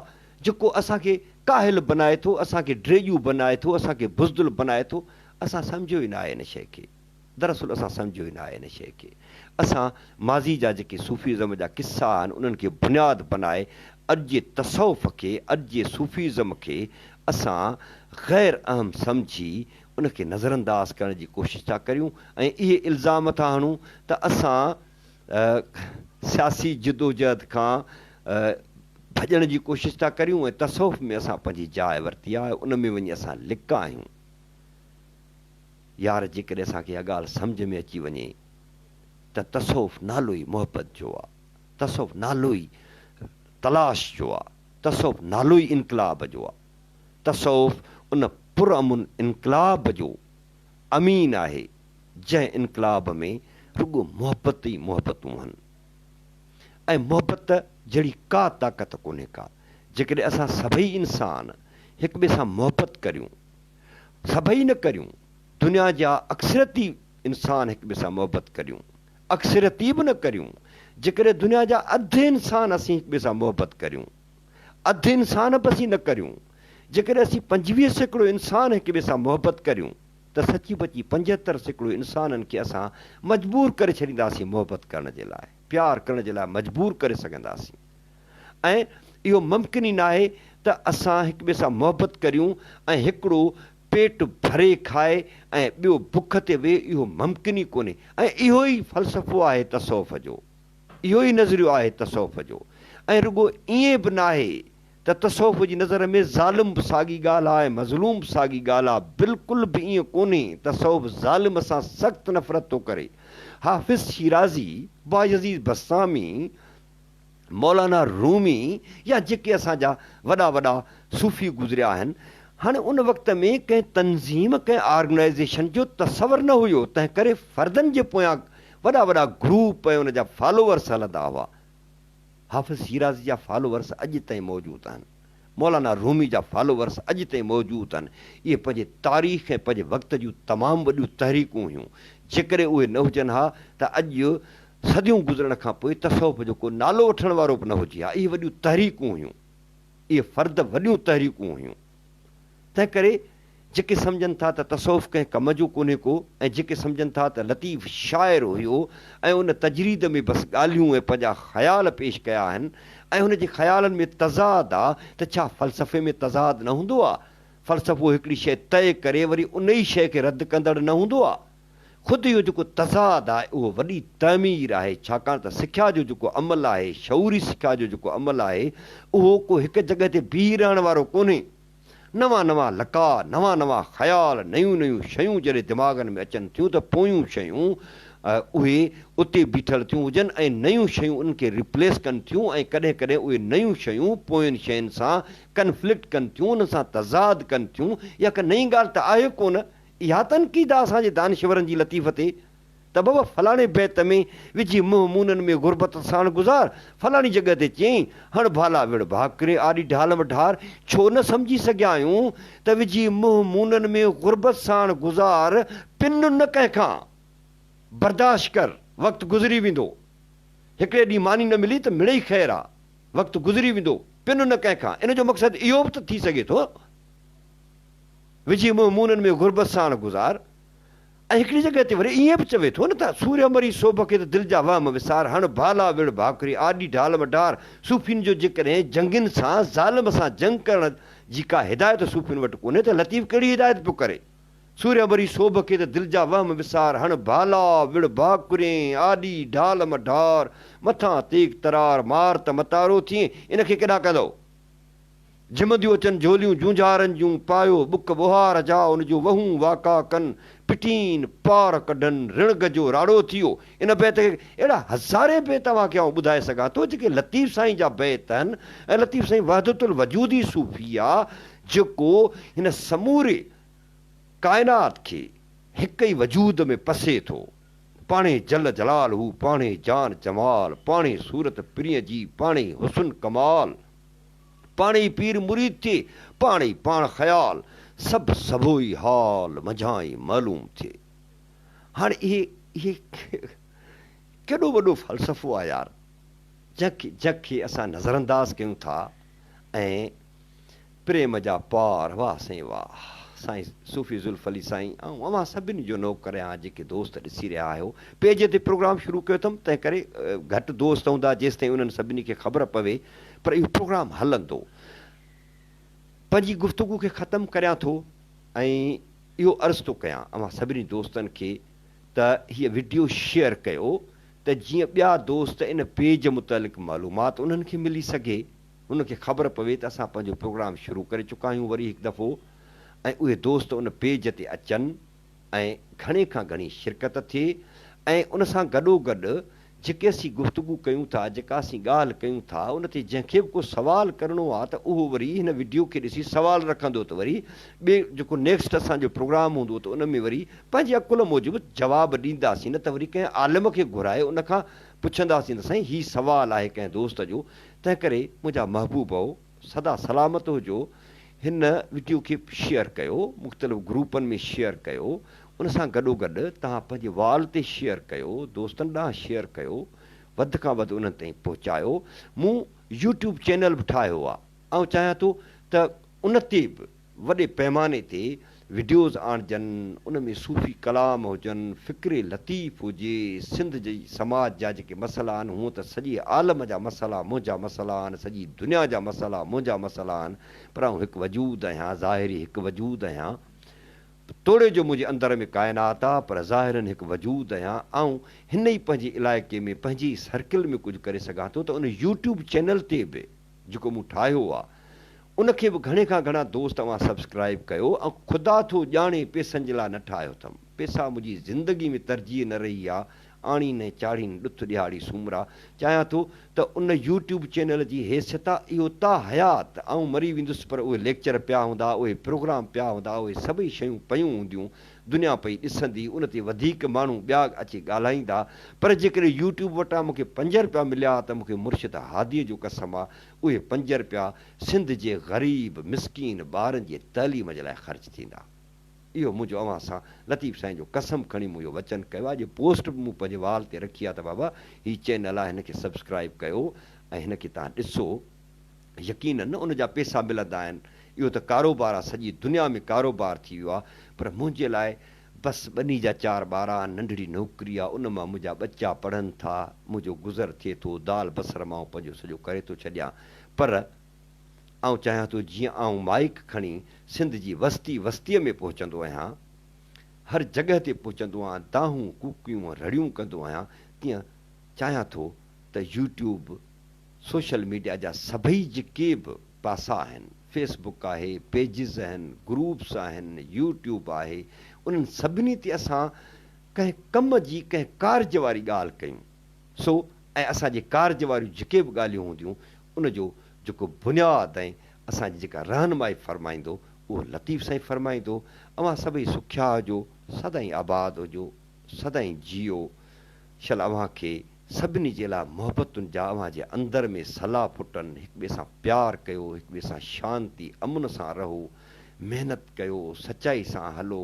جيڪو اسان کي ڪاهل بنائي ٿو، اسان کي ڊيڄو بنائي ٿو، اسان کي بزدل بنائي ٿو، اسان سمجهيو ئي ناهي ان شيء کي. دراصل اسان سمجهيو ئي ناهي ان شيء کي. اسان ماضي جا جيڪي صوفيزم جا قصا آهن انهن کي بنياد بنائي اڄ جي تصوف کي، اڄ جي صوفيزم کي اسان غير اهم سمجهي ان کي نظرانداز ڪرڻ جي ڪوشش ٿا ڪريون ۽ اهي الزام ٿا هڻون ته اسان سياسي جدوجهد کان ڀڄڻ جي ڪوشش ٿا ڪريون ۽ تصوف ۾ اسان پنهنجي جاء ورتي آهي ان ۾ وڃي اسان لڪا آهيون. يار جيڪڏهن اسان کي اها ڳالهه سمجهه ۾ اچي وڃي ته تصوف نالو ئي محبت جو آ، تصوف نالو ئي تلاش جو آ، تصوف نالو ئي انقلاب جو آ، تصوف ان پرامن انقلاب جو امين آهي جنهن انقلاب ۾ رڳو محبت ئي محبتون هن ۽ محبت جهڙي ڪا طاقت ڪونهي ڪا. جيڪڏهن اسان سڀئي انسان هڪ ٻئي سان محبت ڪريون، سڀئي نه ڪريون، دنيا جا اڪثريتي انسان هڪ ٻئي سان محبت ڪريون، اڪثريتي به نه ڪريون، جيڪڏهن دنيا جا اڌ انسان اسين هڪ ٻئي سان محبت ڪريون، اڌ انسان به اسين نه ڪريون، جيڪڏهن اسين 25% انسان هڪ ٻئي سان محبت ڪريون ته سچي پچي 75% انسانن کي اسان مجبور ڪري ڇڏينداسين محبت ڪرڻ جي لاء، پيار ڪرڻ جي لاء مجبور ڪري سگهنداسين ۽ اهو ممڪن ئي ناهي ته اسان هڪ ٻئي سان محبت ڪريون ۽ هڪڙو پيٽ ڀري کائي ۽ ٻيو بک تي ويهي اهو ممڪن ئي ڪونهي ۽ اهو ئي فلسفو آهي تصوف جو. اهو ئي نظريو آهي تصوف جو ۽ رڳو ائين به ناهي ته تصوف جي نظر ۾ ظالم به ساڳي ڳالهه آ ۽ مظلوم به ساڳي ڳالهه آ، بلڪل به ائين ڪونهي، تصوف ظالم سان سخت نفرت ٿو ڪري. حافظ شيرازي، بايزيد بسطامي، مولانا رومي يا جيڪي اسان جا وڏا وڏا صوفي گذريا آهن، هاڻي ان وقت ۾ ڪنهن تنظيم، ڪنهن آرگنائيزيشن جو تصور نه هيو، تنهن ڪري فردن جي پويان وڏا وڏا گروپ ۽ ان جا فالوورس هلندا هئا. حافظ شيرازي جا فالوورس اڄ تائين موجود آهن. مولانا رومي جا فالوورس اڄ تائين موجود آهن. اهي پنهنجي تاريخ ۽ پنهنجي وقت جون تمام وڏيون تحريڪون هيون. جيڪڏهن اهي نه هجن ها ته اڄ صديون گذرڻ کان پوء تصوف جو ڪو نالو وٺڻ وارو به نه هجي ها. اهي وڏيون تحريڪون هيون. اهي فرد وڏيون تحريڪون هيون. تنهنڪري جيڪي سمجهن ٿا ته تصوف ڪنهن ڪم جو ڪونهي ڪو ۽ جيڪي سمجهن ٿا ته لطيف شاعر هيو ۽ ان تجريد ۾ بس ڳالهيون ۽ پنهنجا خيال پيش ڪيا آهن ۽ هن جي خيالن ۾ تضاد آ ته ڇا فلسفي ۾ تضاد نه هوندو آ؟ فلسفو هڪڙي شيء طئي ڪري وري ان ئي شيء کي رد ڪندڙ نه هوندو آ؟ خود اهو جيڪو تضاد آهي اهو وڏي تعمير آهي ڇاڪاڻ ته سکيا جو جيڪو عمل آهي، شعوري سکيا جو جيڪو عمل آهي اهو ڪو هڪ جڳهه تي بيهي رهڻ وارو ڪونهي. نوان نوان لقاء، نوان نوان خيال، نيون نيون شيون جڏهن دماغن ۾ اچن ٿيون ته پويون شيون اهي اتي بيٺل ٿيون هجن ۽ نيون شيون انهن کي ريپليس ڪن ٿيون ۽ ڪڏهن ڪڏهن اهي نيون شيون پوين شين سان ڪنفلڪٽ ڪن ٿيون، انهن سان تضاد ڪن ٿيون. اها ڪا نئين ڳالهه ته آهي ڪونه. اها تنقيد آهي اسان جي دانشورن جي لطيف تي ته بابا فلاڻي بيت ۾ وجهي منهن مونن ۾ غربت ساڻ گذار، فلاڻي جڳهه تي چيائين، هڻ ڀالا وڙ ڀاڪرين آڏي ڍال م ڍار، ڇو نه سمجهي سگهيا آهيون ته وجهي منهن مونن ۾ غربت ساڻ گذار، پن نه ڪنهن کان، برداشت ڪر، وقت گذري ويندو. هڪڙي ڏينهن ماني نه ملي ته مڙئي خير آ، وقت گذري ويندو، پن نه ڪنهن کان. ان جو مقصد اهو به ته ٿي سگهي ٿو. وجهي منهن مونن ۾ غربت ساڻ گذار. ۽ هڪڙي جڳهه تي وري ائين به چوي ٿو نه ته، سورهيه مري سوڀ کي ته دل جا وهم وسار، هڻ ڀالا وڙ ڀاڪري، آڏي ڍال م ڍار. صوفين جو جيڪڏهن جنگين سان، ظالم سان جنگ ڪرڻ جي ڪا هدايت صوفين وٽ ڪونهي ته لطيف ڪهڙي هدايت پيو ڪري؟ سورهيه مري سوڀ کي ته دل جا وهم وسار، هڻ ڀالا وڙ ڀاڪرين، آڏي ڍال م ڍار، مٿان تيغ ترار، مار ته متارو ٿئين، ان کي ڪيڏانهن ڪندؤ؟ جهمنديون اچن جهوليون جونجهارن جون، پايو ٻڪ ٻوهار جا ان جو وهون واڪا ڪن، پٽين پار ڪڍن، رڻگ جو راڙو ٿيو. ان بيت کي اهڙا هزارين بيت اوهان کي آئون ٻڌائي سگهان ٿو جيڪي لطيف سائين جا بيت آهن ۽ لطيف سائين وحدت الوجودي صوفي آ جيڪو هن سموري ڪائنات کي هڪ ئي وجود ۾ پسي ٿو. پاڻهي جل جلاله، پاڻهي جان جمال، پاڻهي صورت پرينء جي، پاڻهي حسن ڪمال. پاڻ ئي پير مريد ٿئي، پاڻ ئي پاڻ خيال، سڀ سڀوئي حال منجهان ئي معلوم ٿئي. هاڻي اهي اهي ڪيڏو وڏو فلسفو آهي يار، جنهن کي جنهن کي اسان نظرانداز ڪيون ٿا ۽ پريم جا پار واه سائين واه سائين صوفي زلف علي سائين آئون اوهان سڀني جو نوڪر آهيان جيڪي دوست ڏسي رهيا آهيو پيج تي پروگرام شروع ڪيو اٿم تنهن ڪري گهٽ دوست هوندا جيستائين انهن سڀني کي خبر پوي پر اهو پروگرام هلندو. پنهنجي گفتگو کي ختم ڪريان ٿو ۽ اهو عرض ٿو ڪيان اوهان سڀني دوستن کي ته هيء وڊيو شيئر ڪيو ته جيئن ٻيا دوست ان پيج متعلق معلومات انهن کي ملي سگهي انهن کي خبر پوي ته اسان پنهنجو پروگرام شروع ڪري چڪا آهيون وري هڪ دفعو ۽ اهي دوست ان پيج تي اچن ۽ گهڻي کان گهڻي شرڪت ٿئي ۽ ان سان گڏوگڏ جيڪي اسين گفتگو ڪيون ٿا، جيڪا اسين ڳالهه ڪيون ٿا، ان تي جنهن کي به ڪو سوال ڪرڻو آ ته اهو وري هن وڊيو کي ڏسي سوال رکندو ته وري ٻئي جيڪو نيڪسٽ اسان جو پروگرام هوندو ته ان ۾ وري پنهنجي عقل موجب جواب ڏينداسين نه ته وري ڪنهن عالم کي گهرائي ان کان پڇنداسين ته سائين هي سوال آهي ڪنهن دوست جو تنهنڪري منهنجا محبوبؤ! سدا سلامت هجو هن وڊيو کي شيئر ڪيو مختلف گروپن ۾ شيئر ڪيو ان سان گڏو گڏ توهان پنهنجي وال تي شيئر ڪيو دوستن ڏانهن شيئر ڪيو وڌ کان وڌ انهن تائين پهچايو مون يوٽيوب چينل به ٺاهيو آ آئون چاهيان ٿو ته ان تي به وڏي پيماني تي وڊيوز آڻجن، ان ۾ صوفي ڪلام هجن، فڪر لطيف هجي، سنڌ جي سماج جا جيڪي مسئلا آهن، هونء ته سڄي عالم جا مسئلا منهنجا مسئلا آهن، سڄي دنيا جا مسئلا منهنجا مسئلا آهن، پر آئون هڪ وجود آهيان، ظاهري هڪ وجود آهيان، توڙي جو منهنجي اندر ۾ ڪائنات آ، پر ظاهراً هڪ وجود آهيان، آئون هن ئي پنهنجي علائقي ۾ پنهنجي ئي سرڪل ۾ ڪجهه ڪري سگهان ٿو ته ان يوٽيوب چينل تي به. جيڪو مون ٺاهيو آ ان کي به گهڻي کان گهڻا دوست اوهان سبسڪرائيب ڪيو ۽ خدا ٿو ڄاڻي پيسن جي لاء نه ٺاهيو اٿم پيسا منهنجي زندگي ۾ ترجيح نه رهي آ آڻين ۽ چاڙهين ڏٿ ڏهاڙي سومرا چاهيان ٿو ته ان يوٽيوب چينل جي حيثيت آ اهو تا حيات آئون مري ويندس پر اهي ليڪچر پيا هوندا اهي پروگرام پيا هوندا اهي سڀئي شيون پيون هونديون دنيا پئي ڏسندي ان تي وڌيڪ ماڻهو ٻيا اچي ڳالهائيندا پر جيڪڏهن يوٽيوب وٽان مون کي پنج رپيا مليا ته مون کي مرشد هاديء جو قسم آ اهي پنج رپيا سنڌ جي غريب مسڪين ٻارن جي تعليم جي لاء خرچ ٿيندا اهو منهنجو اوهان سان لطيف سائين جو قسم کڻي مون اهو وچن ڪيو آ اڄ پوسٽ به مون پنهنجي وال تي رکي آ ته بابا هي چينل آ هن کي سبسڪرائيب ڪيو ۽ هن کي توهان ڏسو يقينن ان جا پيسا ملندا آهن، اهو ته ڪاروبار آ، سڄي دنيا ۾ ڪاروبار ٿي ويو آ، پر منهنجي لاء بس ٻني جا چار ٻارا آهن، ننڍڙي نوڪري آ، ان مان منهنجا ٻچا پڙهن ٿا، منهنجو گذر ٿئي ٿو، دال بصر مان آئون پنهنجو سڄو ڪري ٿو ڇڏيان، پر آئون چاهيان ٿو جيئن آئون مائيڪ کڻي سنڌ جي وستي وستيء ۾ پهچندو آهيان، هر جڳهه تي پهچندو آهيان، دانهون، ڪوڪيون، رڙيون ڪندو آهيان، تيئن چاهيان ٿو ته يوٽيوب، سوشل ميڊيا جا سڀئي جيڪي به پاسا آهن، فيس بڪ آهي، پيجز آهن، گروپس آهن، يوٽيوب آهي، انهن سڀني تي اسان ڪنهن ڪم جي ڪنهن ڪارج واري ڳالهه ڪيون. سو ۽ اسان جي ڪارج واريون جيڪي به ڳالهيون هونديون ان جو جيڪو بنياد ۽ اسان جي جيڪا رهنمائي فرمائيندو اهو لطيف سائين فرمائيندو. اوهان سڀئي سکيا هجو، سدائين آباد هجو، سدائين جيئو. شل اوهان کي سڀني جي لاء محبتن جا اوهان جي اندر ۾ سلا ڦٽن، هڪ ٻئي سان پيار ڪيو، هڪ ٻئي سان شانتي امن سان رهو، محنت ڪيو، سچائي سان هلو،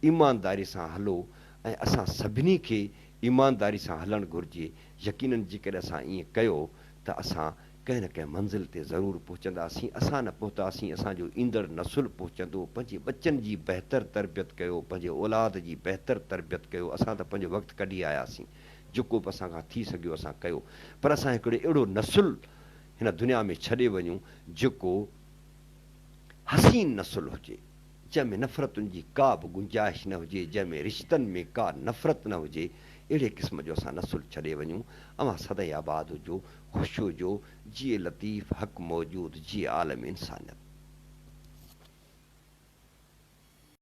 ايمانداري سان هلو ۽ اسان سڀني کي ايمانداري سان هلڻ گهرجي، يقينن جيڪڏهن اسان ائين ڪيو ته اسان ڪنهن نه ڪنهن منزل تي ضرور پهچنداسين، اسان نه پهتاسين اسان جو ايندڙ نسل پهچندو، پنهنجي ٻچن جي بهتر تربيت ڪيو، پنهنجي اولاد جي بهتر تربيت ڪيو، اسان ته پنهنجو وقت ڪڍي آياسين، جيڪو به اسان کان ٿي سگهيو اسان ڪيو، پر اسان هڪڙو اهڙو نسل هن دنيا ۾ ڇڏي وڃون جيڪو حسين نسل هجي، جنهن ۾ نفرتن جي ڪا به گنجائش نه هجي، جنهن ۾ رشتن ۾ ڪا نفرت نه هجي، اهڙي قسم جو اسان نسل ڇڏي وڃون. اوهان سدائين آباد هجو، خوش هجو، جيئي لطيف، حق موجود، جيئي عالم انسانيت.